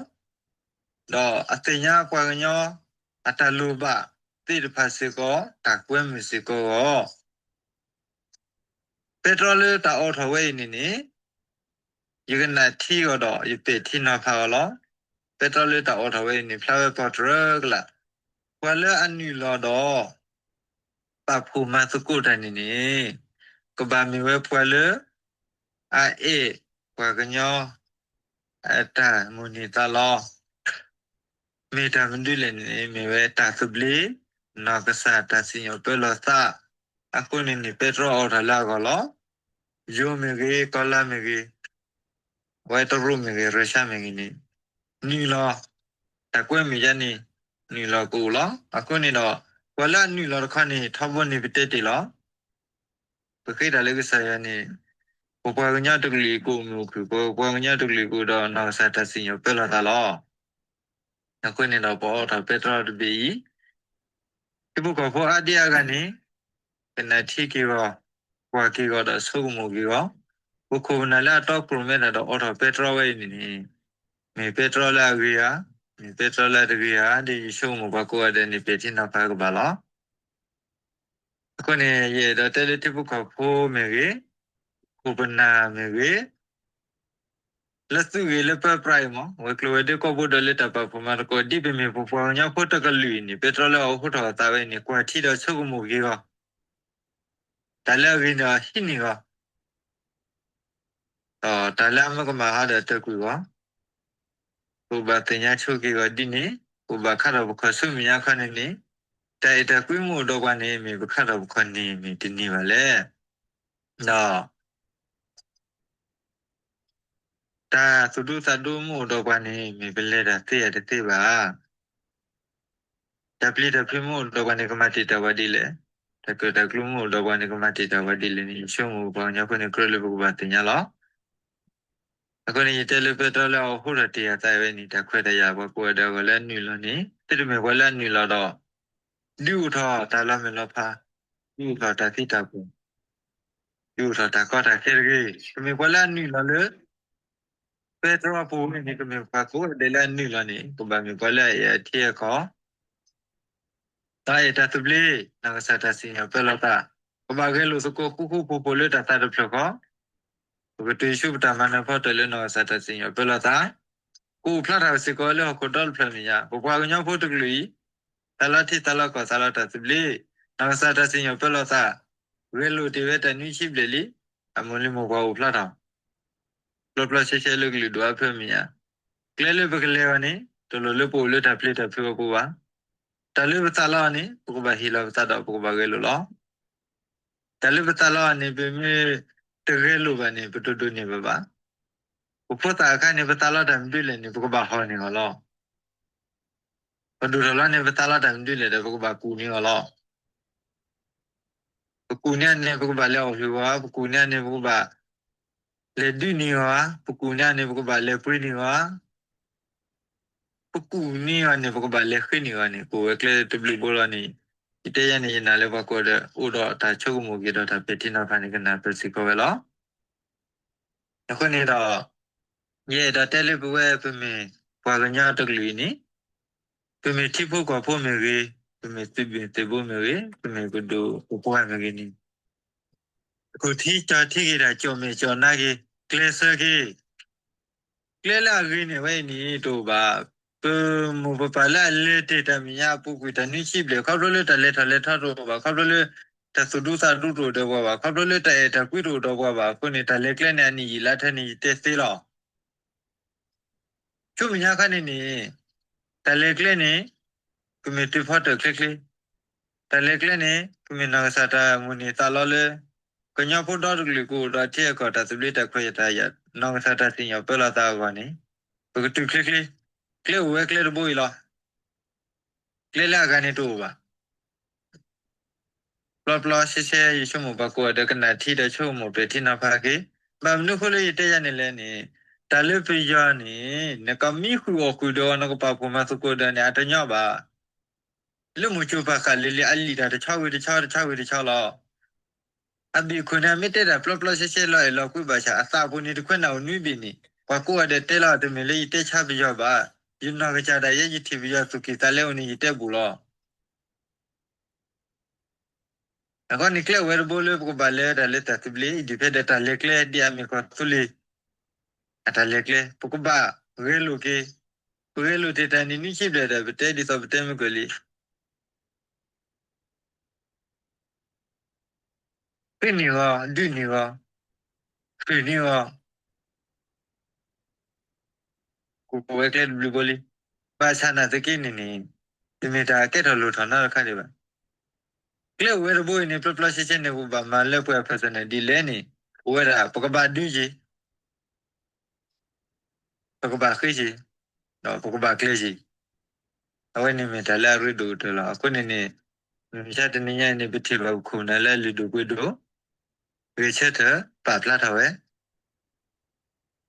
ဒီးအသ့ၣ်ညါပှၤကညီအတၢ်လိၣ်ဘၣ်သ့ၣ်တဖၣ်စ့ၢ်ကီး တၢ်ကွဲမုာ်စ့ၢ်ကီးအဂီၢ် ပဲတြီလၢတၢ်အိးထီၣ်ဝဲအံၤန့ၣ်န့ၣ် ယကနၣ်ထံအီၤဒီး ယပဲာ်ထံနီၤဖးအီၤလီၤ. ပဲတြီလၢတၢ်အိးထီၣ်ဝဲအံၤန့ၣ် ဖျါဝဲပီၢ်တြၢကလး, ပှၤလၢအနုာ်လီၤဒီး ပာ်ဖှိၣ်မၤသကိးတၢ်န့ၣ်န့ၣ် ကဘၣ်မ့ၢ်ဝဲပှၤလၢ အအဲၣ်ပှၤကညီ အတၢ်မိၣ်န့ၢ်သးလီ မ့ၢ်တၢ်မနုၤလဲၣ်န့ၣ် မ့ၢ်ဝဲတၢ်သဘျ့ နီၢ်ကစၢ်တၢ်စံၣ်ညီၣ်ပၢလီၤသး, အဃိန့ၣ်န့ၣ် ပဲတြီအိးထီၣ်လၢအဂီၢ်လီၤ. ယိၤမ့ၢ်ဂ့ၤ, ကီၤလါမ့ၢ်ဂ့ၤ, အဝဲတရူးမ့ၢ်ဂ့ၤ, ရၢရှါမ့ၢ်ဂ့ၤန့ၣ် နုာ်လီၤ, တၢ်ကွဲမုာ်ယါန့ၣ် နုာ်လီၤကအိၣ်လီၤ. အဃိန့ၣ်ဒီး ပှၤလၢအနုာ်လီၤတခီန့ၣ် ထီဘိန့ၣ်ပတဲတ့ၢ်လီၤ. ပဃ့တၢ်လၢကစၢ်ယွၤန့ၣ် ပပှၤကညီတကလုာ်ကအိၣ်မုာ်အိၣ်ခုၣ်, ပပှၤကညီတကလုာ်ကအိၣ်ဒီးနီၢ်ကစၢ်တၢ်စံၣ်ညီၣ်ပၢလီၤသးလီၤ. အဃိန့ၣ်ဒီးပအိးထီၣ်ပဲတြီတဘ့ၣ်အံၤ, ထံဖိကီၢ်ဖိအါဒံအါဂၤန့ၣ် ကနၣ်ထံက့ၤဂီၤ, ကွၢ်က့ၤဂီၤဒီးဆိကမိၣ်က့ၤဂီၤ, ပခိၣ်ပနၢ်လၢအတီခိၣ်ရိၣ်မဲတၢ်ဒီးအိးထီၣ်ပဲတြီဝဲအံၤန့ၣ်န့ၣ် မ့ၢ်ပဲတြီလၢအဂ့ၤဧါ, မ့ၢ်ပဲတြီလၢအတဂ့ၤဧါ, ဒ်ယဆိကမိၣ်ပှၤကိးဂၤဒဲးန့ၣ် ပဲာ်ထံနီၤဖးကဘၣ်လီၤ. အဃိန့ၣ် ယအဲၣ်ဒိးတဲလၢထံဖိကီၢ်ဖိမ့ၢ်ဂ့ၤ, ခိၣ်ပနၢ်မ့ၢ်ဂ့ၤ, လၢသုးဂ့ၤလၢပၢပြးအံၤမး ဝဲၤကျိၤဝဲၤဒ့ကီၢ်ဘိဒီးလၢတၢ်ပာ်ဖှိၣ်မၤသကိး ဒ်ပမ့ၢ်ပပှၤကညီဖိတကလုာ်အံၤန့ၣ် ပဲတြီလၢအအိၣ်ဟိထီၣ်အသးဝဲအံၤန့ၣ် ကွၢ်ထံဒီးဆိကမိၣ်က့ၤဂီၤ, တၢ်လၢအဂ့ၤန့ၣ်ဒီးဟံးန့ၢ်ဂီၤ ဒီးတၢ်လၢအမ့ၢ်ကမၣ်ဟီဒီးတၢၢ်ကွံာ်ဂီၤ, ပကဘၣ်သ့ၣ်ညါဆိက့ၤဂီၤဒ်န့ၣ်, ပကဘၣ်ခါထီၣ်ပခီၣ်ဆူမဲာ်ညါခီန့ၣ်န့ၣ်, တၢ်အဲၣ်တၢ်ကွံမ့ၢ်အိၣ်ဒီးပှၤန့ၣ် မ့ၢ်ပခါထီၣ်ပခီၣ်န့ၣ်မ့ၢ်တန့ၢ်ဘၣ်လဲၣ်. ဒီး တၢ်သူၣ်ဒူသးဒူမ့ၢ်အိၣ်ဒီးပှၤန့ၣ် မ့ၢ်ပလဲၤတၢ်သ့ဧါတသ့ဘၣ်. တၢ်ပျံၤတၢ်ဖုးမ့ၢ်အိၣ်ဒီးပှၤန့ၣ် ကမၤတ့ၢ်တၢ်ဝဲဒ်လဲၣ်, တၢ်ကၢၣ်တၢ်ကျူမ့ၢ်အိၣ်ဒီးပှၤန့ၣ် ကမၤတ့ၢ်တၢ်ဝဲဒ်လဲၣ်န့ၣ် ယဆိကမိၣ်ပှၤကညီဖိန့ၣ် ကြၢးလၢပကဘၣ်သ့ၣ်ညါလီၤ. အဃိန့ၣ် ယတဲလၢပဲတြီလၢအအိၣ်ဟိထီၣ်တ့ၢ်အသးဝဲန့ၣ် တၢ်ခွဲးတၢ်ယာ်ပှၤကိးဂၤဒဲးအဂီၢ်လၢအနုာ်လီၤန့ၣ် သုတမ့ၢ်ပှၤလၢအနုာ်လီၤဒီး ဒုးအိၣ်ထီၣ်တၢ်လီၤမုၢ်လီၤဖး, ဒုးအိၣ်ထီၣ်တၢ်သံတၢ်ပှၢ်, ဒုးအိၣ်ထီၣ်တၢ်ကီတၢ်ခဲတဂ့ၤ. ကမ့ၢ်ပှၤလၢအနုာ်လီၤလၢ ပဲတြီအပူၤဝဲန့ၣ် ကမ့ၢ်ပှၤကိးဂၤဒဲးလၢအနုာ်လီၤန့ၣ် ကဘၣ်မ့ၢ်ပှၤလၢအအဲၣ်အထံအကီၢ်, တၢ်အဲၣ်တၢ်သဘျ့, နီၢ်ကစၢ်တၢ်စံၣ်ညီၣ်ပၢလီၤသး, ကဘၣ်ဂဲၤလိာ်သကိးဃူဃူဖိးဖိးလၢတၢ်သးတဖျၢၣ်ဃီ, ပကတုၤဆူပတၢ်မၤနၢၤဖီတၢၣ်လၢနီၢ်ကစၢ်တၢ်စံၣ်ညီၣ်ပၢလီၤသး, ကအိၣ်ဖျါထီၣ်စ့ၢ်ကီးလၢဟီၣ်ခိၣ်ဒီတဖျၢၣ်မဲာ်ညါ, ပပှၤကညီဖိတကလုာ်အံၤ သးလီထံသးလီကီၢ်သးလီတၢ်သဘျ့, နီၢ်ကစၢ်တၢ်စံၣ်ညီၣ်ပၢလီၤသး, ဂဲၤလိာ်တ့ၢ်ဝဲတၢ်နွံဆံဘျဲၣ်လံ, အမိၢ်လံၤမိၢ်ပှၢ်အိၣ်ဖျါထီၣ် ပျီပျီဆှဲဆှဲလၢကလုာ်ဒူၣ်အါဖၢမ့ၢ်ညါ, ကျဲလၢပကလဲၤအီၤန့ၣ် တလိၣ်လၢပအိၣ်လၢတၢ်ပျံၤတၢ်ဖုးအပူၤဘၣ်. တၢ်လၢပသးလီအီၤန့ၣ် ပကဘၣ်ဟ့ၣ်လီၤပသးဒီးပကဘၣ်ဂဲၤလိာ်လီၤ. တၢ်လၢပသးလီအီၤန့ၣ် ပမ့ၢ်တဂဲၤလိာ်ဘၣ်န့ၣ် ပတဒိးန့ၢ်ဘၣ်ဘၣ်. ပဖိသၣ်အခါန့ၣ် ပသးလီတၢ်မနုၤလဲၣ်န့ၣ် ပကဘၣ်ဟီၣ်န့ၢ်အီၤလီၤ. ပဒိၣ်ထီၣ်လီၤန့ၣ် ပသးလီတၢ်မနုၤလဲၣ်ဒီး ပကဘၣ်ကူၣ်န့ၢ်အီၤလီၤ. ပ ပကူၣ်န့ၢ်အန့ၣ် ပကဘၣ်လဲၤအီၣ်ဟုၣ်အီၤ, ပကူၣ်န့ၢ်အန့ၣ် ပကဘၣ်လဲၤဒုးန့ၢ်အီၤဧါ, ပကူၣ်န့ၢ်အန့ၣ် ပကဘၣ်လဲၤပှ့ၤန့ၢ်အီၤဧါ, ပကူၣ်န့ၢ်အီၤန့ၣ် ပကဘၣ်လဲၤဃ့န့ၢ်အီၤန့ၣ် အိၣ်ဝဲကျဲတဘျုးဘိလီၤန့ၣ်, ယတဲယၤန့ၣ် ယနာ်လၢပှၤကိးဂၤဒဲး အိၣ်ဒီးတၢ်ဆိကမိၣ်က့ၤဒီးတၢ်ပဲာ်ထံနီၤဖးန့ၣ် ကနၢ်ပၢၢ်စ့ၢ်ကီးဝဲလီၤ. အဃိန့ၣ်ဒီး ယအဲၣ်ဒိးတဲလၢပဝဲပမ့ၢ်ပှၤကညီတကလုာ်အံၤန့ၣ်, ပမ့ၢ်ထံဖိကီၢ်ဖိမ့ၢ်ဂ့ၤ, ပမ့ၢ်သုးဘ့ၣ်သုးဘိမ့ၢ်ဂ့ၤ, ပမ့ၢ်ပဒိၣ်ပပှၢ်မ့ၢ်ဂ့ၤန့ၣ်, ပကထံကီၢ်ထံက့ၤတၢ် ကၠီၣ်မဲာ်ကၠီၣ်နါက့ၤ, ကျဲးစၢးက့ၤ ကျဲလၢအဂ့ၤန့ၣ်ဝဲအံၤန့ၣ် တအိၣ်ဘၣ်. ပမိၢ်ပပၢ်လၢအလဲၤတ့ၢ်တၢ်မဲာ်ညါအပူၤကွံာ် တၢ်နွံဆံဘျဲၣ် ခီဖျိလၢတၢ်လဲၤထီၣ်လဲၤထီတအိၣ်ဘၣ်, ခီဖျိလၢတၢ်သူၣ်ဒူသးဒူတအိၣ်ဒီးပှၤဘၣ်, ခီဖျိလၢတၢ်အဲၣ်တၢ်ကွံတအိၣ်ဒီးပှၤဘၣ်အဃိန့ၣ် တၢ်လဲၤကျဲန့ၣ် အနံၣ်ယံာ်လါထဲန့ၣ် ယတဲသ့လီၤ. ဆူမဲာ်ညါခါန့ၣ်န့ၣ် တၢ်လဲၤကျဲန့ၣ် ကမ့ၢ်တုၤဖီတၢၣ်ချ့ချ့, တၢ်လဲၤကျဲန့ၣ် ကမ့ၢ်နီၢ်ကစၢ်တၢ်မိၣ်န့ၢ်သးလီလၢ ကညီဖိဒီတကလုာ်ကအိၣ်ဒီးထံအကီၢ် တၢ်သဘျ့တၢ်ခွဲးတၢ်ယာ် နီၢ်ကစၢ်တၢ်စံၣ်ညီၣ်ပၢလီၤသးအဂီၢ်န့ၣ် ပကတုၤချ့ချ့, ကျဲအိၣ်ဝဲကျဲတဘိအံၤလီၤ. ကျဲလၢအဂၤန့ၣ်တအိၣ်ဘၣ်. ပျီပျီရှဲရှဲ ယဆိကမိၣ်ပှၤကိးဂၤဒဲးကနၣ်ထံဒီးဆိကမိၣ်ပဲာ်ထံနီၤဖးက့ၤ, ဘၣ်မနုၤအဃိလၢယတဲယၤန့ၣ်လဲၣ်န့ၣ်, တၢ်လၢပယီၤန့ၣ် နကမံဃုာ်အီၣ်ဃုာ်ဒီး နကပာ်ဖှိၣ်မၤသကိးဒီးန့ၣ် အတညီဘၣ်. လၢမိၢ်ကၠိၤပာ်ဃာ်လံၤလံၤ အလံာ်တၢ်တဆီဝံၤတဆီ တဆီဝံၤတဆီလီၤ. အဘ့ၣ်ခိၣ်န့ၣ် မ့ၢ်တဲတၢ်ပျီပျီရှဲရှဲ လီၤအဲၣ်လီၤကွံဘၣ်ဆၣ် အသးအပူၤန့ၣ် တခွဲးနၢ်အိၣ်နွံဘ့ၣ်န့ၣ် ပှၤကိးဂၤဒဲးတဲလီၤ တမ့ၢ်လၢယတဲဆါပယီၤဘၣ်, ယနီၢ်ကစၢ်ဒၣ်ယဲ ယထံၣ်ပယီၤသူၣ်က့ၣ်သးလဲအိၣ်န့ၣ် ယတဲဘူးလီၤ. အဃိန့ၣ် ကျဲအိၣ်ဝဲတဘိလၢပကဘၣ်လဲၤဝဲဒၣ်လၢတၢ်သဘျ့ ဒ်ဖဲဒၣ်တၢ်လဲၤကျဲ ဒ်အမ့ၢ်ကီၢ်သူလ့ၤ အတၢ်လဲၤကျဲ ပကဘၣ်ဂဲၤလိာ်က့ၤ, ပဂဲၤလိာ်တ့ၢ်တၢ်န့ၣ် နွံဆံဘျဲၣ်ဒီး ပတဲဒ်သိးပတဲမုၢ်ကၢၢ်လံ ဃ့န့ၢ်ဂီၤ, ဒုးန့ၢ်ဂီၤ, ဃုန့ၢ်ဂီၤ, ကအိၣ်ဝဲကျဲတဘျုးဘိလံ. ဘၣ်ဆၣ်နာ်သက့န့ၣ်န့ၣ် တမ့ၢ်တၢ်ကဲထီၣ်လိၣ်ထီၣ်နီတခါဒံးဘၣ်. ကျဲအိၣ်ဝဲတဘိအံၤန့ၣ် ပျီပျီရှဲရှဲန့ၣ် ပဘၣ်မၤလၢပှဲၤအဖၢၣ်သနၢၣ်ဒ်လဲၣ်န့ၣ် အိၣ်ဝဲဒၣ် ပကဘၣ်ဒုးက့ၤ ပကဘၣ်ဃ့က့ၤ, ဒီးပကဘၣ်ကျဲက့ၤ. အဝဲန့ၣ်မ့ၢ်တၢ်လၢအရ့ဒိၣ်ကတၢၢ်လီၤ. အဃိန့ၣ်န့ၣ် မုၢ်မဆါတနံၤညါအံၤန့ၣ် ပထံၣ်ဘၣ်ပခိၣ်ပနၢ်လၢအလုၢ်ဒိၣ်ပှ့ၤဒိၣ် ဂဲၤဆၢထၢၣ်ပာ်ဖျါထီၣ်ဝဲ